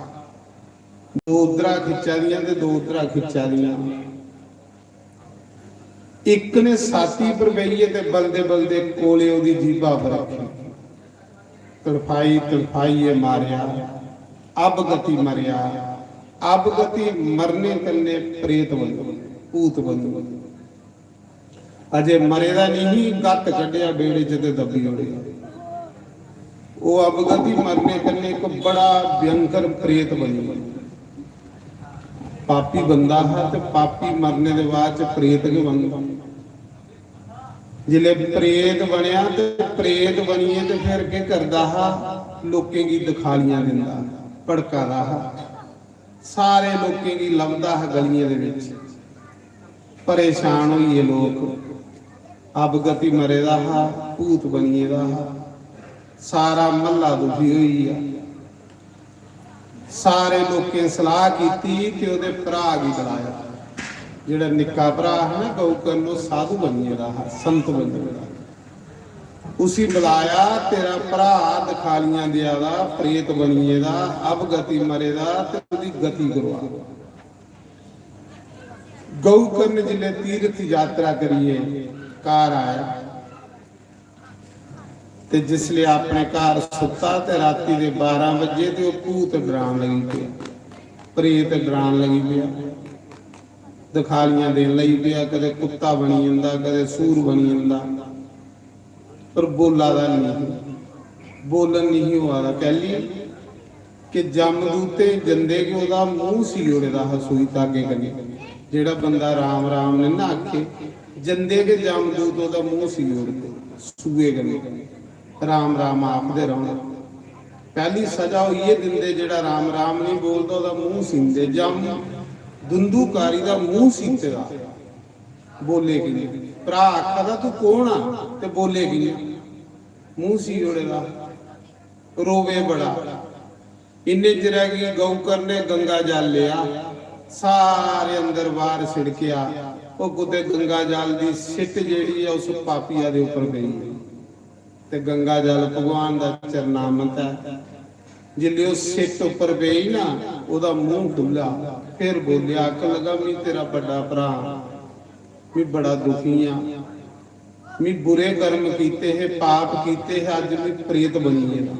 दो उद्धरा खिच्चा दियां ते दो उद्धरा खिच्चा दियां। इक ने साथी पर बेहियै ते बलदे बलदे कोले ओह्दी जीभा पर रक्खी। तड़फाई तड़फाइयै मारेआ, अबगति मरेआ। अबगति मरने कन्नै प्रेत बनी, भूत बनी। अजे मरे दा नहीं, गत्त कड्ढेआ बेड़े च ते दब्बी ओड़ेआ। ओह् अवगति मरने कन्नै इक बड़ा भयंकर प्रेत बनी। पापी बंदा हा ते पापी मरने दे बाद च प्रेत गै बनदा। जिसलै प्रेत बनेआ ते प्रेत बनियै ते फिर केह् करदा हा? लोकें गी दखालियां दिंदा, भड़का दा हा। सारे लोकें गी लभदा हा गलियें दे बिच। परेशान होई गे लोक। अवगति मरे दा हा, भूत बनी गेदा हा। सारा म्हल्ला दुखी होई गेआ। सारे लोकें सलाह कीती ते ओह्दे भ्राऽ गी बलाया। जेह्ड़ा निक्का भ्राऽ हा ना गौकर्ण, ओह् साधु बनी गेदा हा, संत बनी गेदा हा। उसी बलाया, "तेरा भ्राऽ दखालियां देआ दा, प्रेत बनी गेदा, अवगति मरे दा, ते ओह्दी गति करवा।" गौकर्ण जिसलै तीर्थ यात्रा करियै घर आया ते जिसलै अपने घर सुत्ता ते राती दे बारां बजे ते ओह् भूत डरान लगी पेआ, प्रेत डरान लगी पेआ, दखालियां देन लगी पेआ, कदें कुत्ता बनी जंदा, कदें सूर बनी जंदा। पर बोला दा नेईं, बोलन नेईं होआ दा। कैली? कि जमदूतें जंदे गै ओह्दा मूंह सी ओड़े दा हा सूई धागे कन्नै। जेह्ड़ा बंदा राम राम नेईं ना आखे, जंदे गै जमदूत ओह्दा मूंह सी ओड़दे सूए कन्नै। राम राम आखदे रौह्ना। पैह्ली सजा होई एह् दिंदे, जेह्ड़ा राम राम नेईं बोलदा ओह्दा मूंह सींदे। जम दुंदूकारी दा मूंह सीते दा, बोले कि'यां? भ्रा आखा दा, "तू कौन आ ते बोले कि'यां?" मूंह सी ओड़े दा, रोवे बड़ा। इन्ने चिरै गी गौकर ने गंगा जल लेआ, सारे अंदर बाहर छिड़केआ। ओह् कुतै गंगा जल दी सिट्ट जेह्ड़ी ऐ, उस पापिया दे उप्पर पेई। ते गंगा जल भगवान दा चरणामत ऐ। जिसलै ओह् सिट्ट उप्पर पेई ना, ओह्दा मूंह खु'ल्ला, फिर बोलेआ, आखन लगा, "मी तेरा बड्डा भ्रा, मी बड़ा दुखी आं, मी बुरे कर्म कीते हे, पाप कीते हे, अज्ज मी प्रेत बनी गेदा।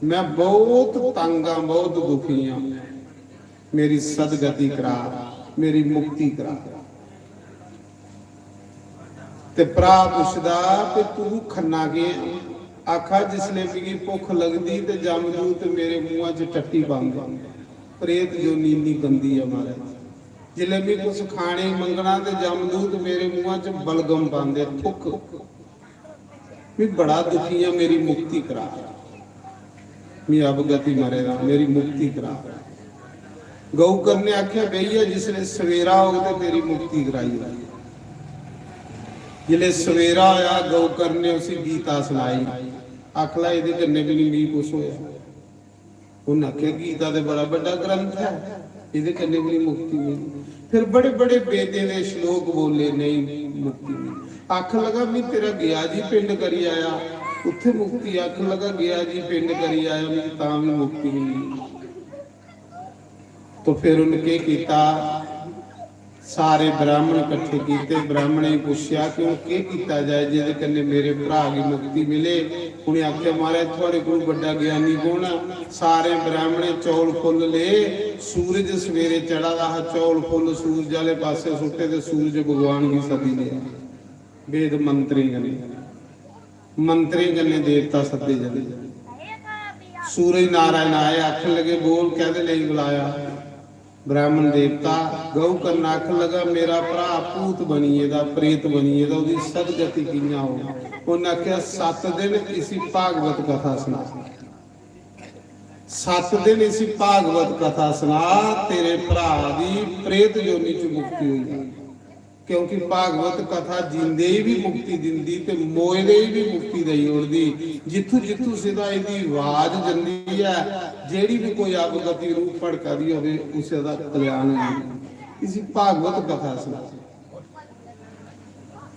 मैं बहुत तंग आं, बहुत दुखी आं, मेरी सदगति करा, मेरी मुक्ति करा।" ते भ्रा पुछदा, "ते तू खन्ना केह्?" आखा, "जिसले मिगी भुख लगदी ते जमदूत मेरे मुंहा च टट्टी पांदे।" प्रेत जोनी इन्नी गंदी ऐ महाराज। जिसले मिगी कुछ खाने गी मंगना ते जमदूत मेरे मुंहा च बलगम पांदे, थुक। "मी बड़ा दुखी आं, मेरी मुक्ति करा, मी अवगति मरे दा, मेरी मुक्ति करा।" गौकर ने आखेआ, "बेही जा, जिसले सवेरा होग ते तेरी मुक्ति कराई ओड़ां।" जिसले सवेरा होया, गौकर ने उसी गीता सनाई। आखला, "एह्दे कन्नै बी निं मिगी कुछ होया।" उन्नै आखेआ, "गीता ते बड़ा बड्डा ग्रंथ ऐ, एह्दे कन्नै बी निं मुक्ति मिलदी।" फिर बड़े बड़े वेदें दे श्लोक बोले, नेईं मुक्ति मिलदी। आखन लगा, "मी तेरा गेआ जी पिंड करी आया, उत्थे मुक्ति।" आखन लगा, "गेआ जी पिंड करी आया, मिगी तां बी मुक्ति मिली।" तो फिर उन्नै केह् कीता, सारे ब्राह्मण कट्ठे कीते, ब्राह्मणें गी पुच्छेआ कि हून केह् कीता जाए जेह्दे कन्नै मेरे भ्राऽ गी मुक्ति मिले। उ'नें आखेआ, "महाराज, थुआढ़े कोला बड्डा ज्ञानी कौन ऐ?" सारे ब्राह्मणें चौल फुल्ल ले, सूरज सवेरे चढ़ा दा हा, चौल फुल्ल सूरज आह्ले पासै सुट्टे ते सूरज भगवान गी सद्दी लेआ। वेद मंत्रें कन्नै, मंत्रें कन्नै देवता सद्दे जंदे। सूरज नारायण आए, आखन लगे, "बोल, कैह्दे लेई बुलाया?" ब्राह्मण देवता गौ कन्नै आखन लगा, "मेरा भ्राऽ भूत बनी गेदा, प्रेत बनी गेदा, ओह्दी सदगति कि'यां होग?" उन्नै आखेआ, "सत्त दिन इसी भागवत कथा सना, सत्त दिन इसी भागवत कथा सना, तेरे भ्राऽ दी प्रेत योनि च मुक्ति होई जानी।" क्योंकि भागवत कथा जींदे गी बी मुक्ति दिंदी ते मोए दे गी बी मुक्ति देई ओड़दी। जित्थू जित्थू सिद्धा एह्दी आवाज जंदी ऐ, जेह्ड़ी बी कोई अवगति रूह भड़का दी होवे, उसे दा कल्याण होई जंदा। इसी भागवत कथा सना।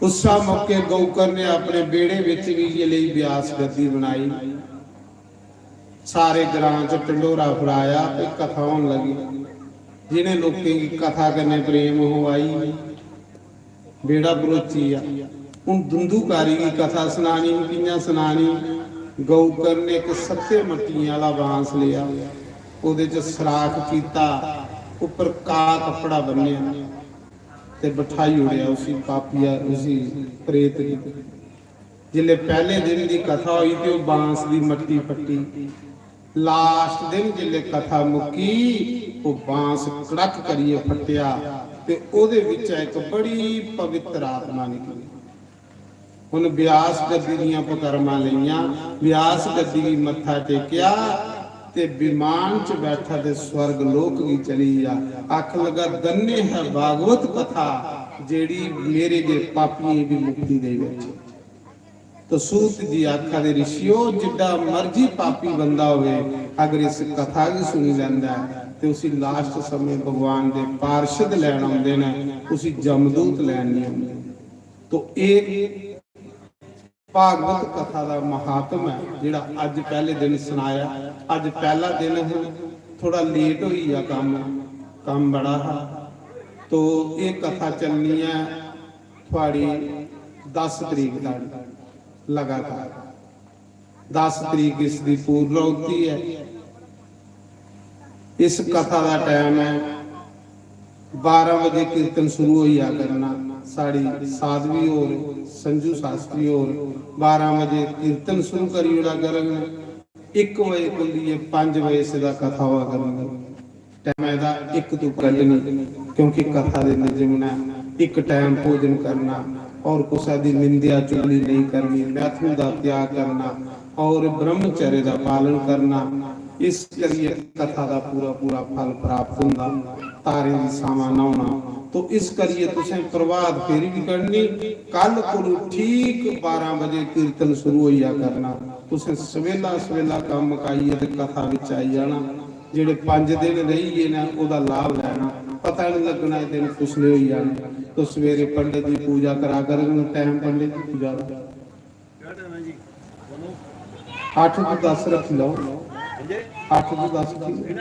उस्सा मौके गौकर ने अपने बेड़े विच गै इयै लेई व्यास गद्दी बनाई। सारे ग्रां च ढंडोरा फड़ाया ते कथा होन लगी। जिनें लोकें गी कथा कन्नै प्रेम हो आई, बेड़ा भरोची गेआ। हून दुंदूकारी गी कथा सनानी ही, कि'यां सनानी? गौकर ने इक सत्ते मट्टियें आह्ला बांस लेआ, ओह्दे च सराख कीता, उप्पर काला कपड़ा बन्नेआ ते बठाई ओड़ेआ उसी पापिया, उसी प्रेत गी। जिसलै पैह्ले दिन दी कथा होई ते ओह् बांस दी मट्टी फट्टी। लास्ट दिन जिसलै कथा मुक्की, ओह् बांस कड़क करियै फट्टेआ ते ओह्दे बिच्चा इक बड़ी पवित्र आत्मा निकली। उन व्यास गद्दी दियां पकरमां लेइयां, व्यास गद्दी गी मत्था टेकेआ ते विमान च बैठा ते स्वर्ग लोक गी चली गेआ। आखन लगा, "धन्य है भागवत कथा, जेह्ड़ी मेरे जे पापियें गी मुक्ति देई बैठी।" तो सूत जी आखा दे, "ऋषियो, जिड्डा मर्जी पापी बंदा होवे, अगर इस कथा गी सुनी लैंदा ऐ, ते उसी लास्ट समें भगवान दे पार्षद लैन औंदे न, उसी जमदूत लैन नहीं औंदे।" तो एह् भागवत कथा दा महात्म ऐ, जेह्ड़ा अज्ज पैह्ले दिन सनाया। अज्ज पैह्ला दिन हा, थोड़ा लेट होई गेआ कम्म, कम्म बड़ा हा। तो एह् कथा चलनी ऐ थुआड़ी दस तरीक तक लगातार। दस तरीक इसदी पूर्णाहुति ऐ। इस कथा दा टाइम ऐ, बारां बजे कीर्तन शुरू होई जा करना। साढ़ी साध्वी होर, संजू शास्त्री होर बारां बजे कीर्तन शुरू करी ओड़ा करन। इक बजे कोला लेइयै पंज बजे सिद्धा कथा होआ करनी। टाइम एह्दा इक तू कड्ढ निं, क्योंकि कथा दे निजम न, इक टाइम भोजन करना और कुसै दी निंदेआ चुगली नेईं करनी, मैथुन दा त्याग करना और ब्रह्मचर्य दा पालन करना। इस करियै कथा दा पूरा पूरा फल प्राप्त होंदा, तारें दी छावां च न्हौना। तो इस करियै तुसें प्रभात फेरी बी कड्ढनी, कल कोलू ठीक बारां बजे कीर्तन शुरू होई जा करना। तुसें सवेला सवेला कम्म मकाइयै ते कथा बिच आई जाना। जेह्ड़े पंज दिन रेही गे न, ओह्दा लाभ लैना, पता निं लग्गना एह् दिन कुसलै होई जाने। तो सवेरे पंडित जी पूजा करा करङन, टैम पंडित जी पूजा दा। अट्ठ तो दस रक्खी लैओ। अट्ठ तो दस ठीक ऐ।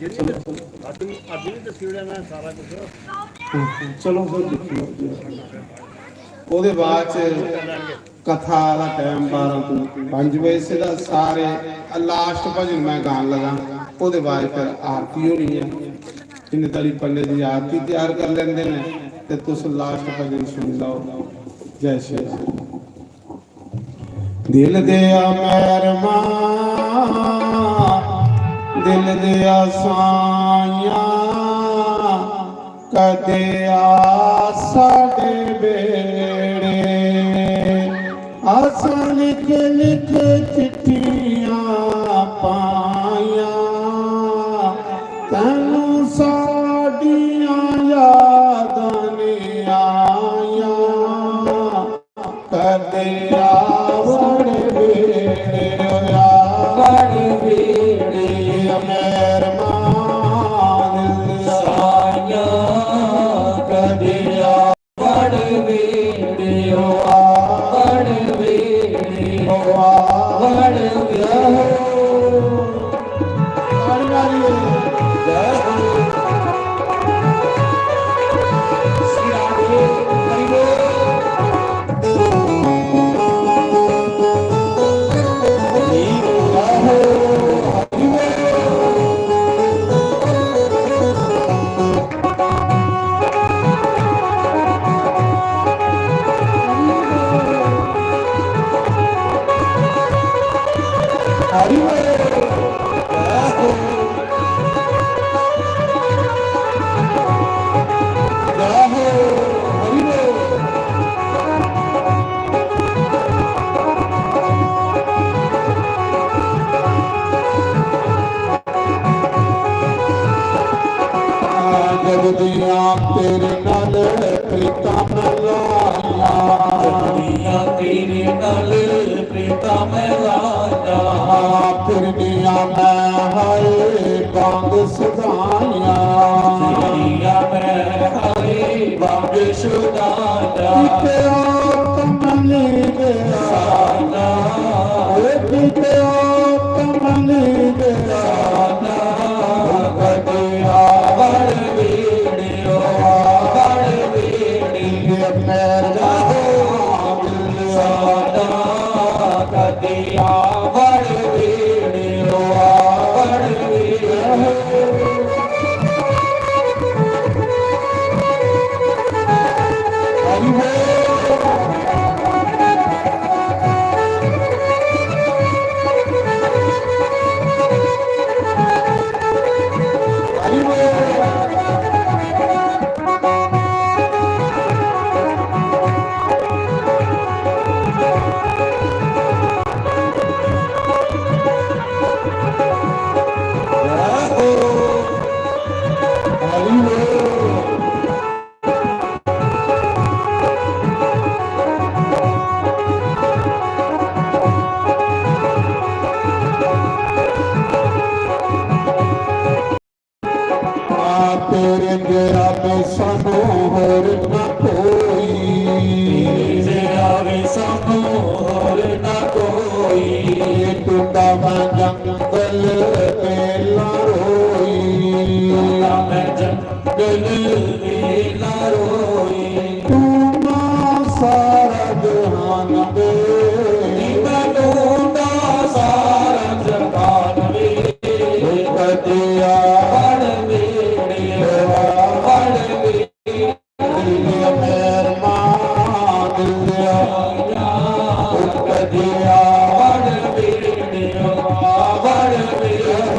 चलो, चलो। चलो, फिर दिक्खी लैओ। ओह्दे बाद च कथा दा टैम बारां तो पंज बजे से दा सारे लास्ट भजन मैं गान लगा। ओह्दे बाद फिर आरती होनी ऐ। इन्ने धोड़ी पंडित जी आरती त्यार कर लेंदे न ते तुस लास्ट भजन सुनी लैओ। जय श्री राम। दिल दिया मेहरमा, दिल दिया साइया, कदे आ साडे बेड़े। अस लिख लिख चिट्ठियां पाइयां, तैनू साडियां यादां ने आइयां। कदे आवड़ बेड़े, आवड़ बेड़े, मेहरबान साइयां। कदे आवड़ बेड़े, आवड़ बेड़े, आवड़ बेड़े। जगदियां तेरे नाल प्रीतां मैं लाइयां। जगदियां तेरे नाल प्रीतां मैं लाइयां। फिरदियां मैं हाय बांग सुधाइयां। फिरदियां मैं हाय बांग सुधाइयां। किते ओ कमली दे साना, ओ किते ओ कमली दे साना। कदे आवड़ बेड़े, आवड़ बेड़े, मेरा साना। कदे आवड़ बेड़े, आवड़ बेड़े। तेरे जरा सानू होर ना कोई। तेरे जरा सानू होर ना कोई। टुटा मैं जंगल ते लारोई। टुटा मैं जंगल ते लारोई। तू ना सारा जहान दे। मैं तू ना सारा जहान दे। कदिया वण मेरे, वण मेरे, मेहरबान दिया। कदिया वण मेरे, वण मेरे।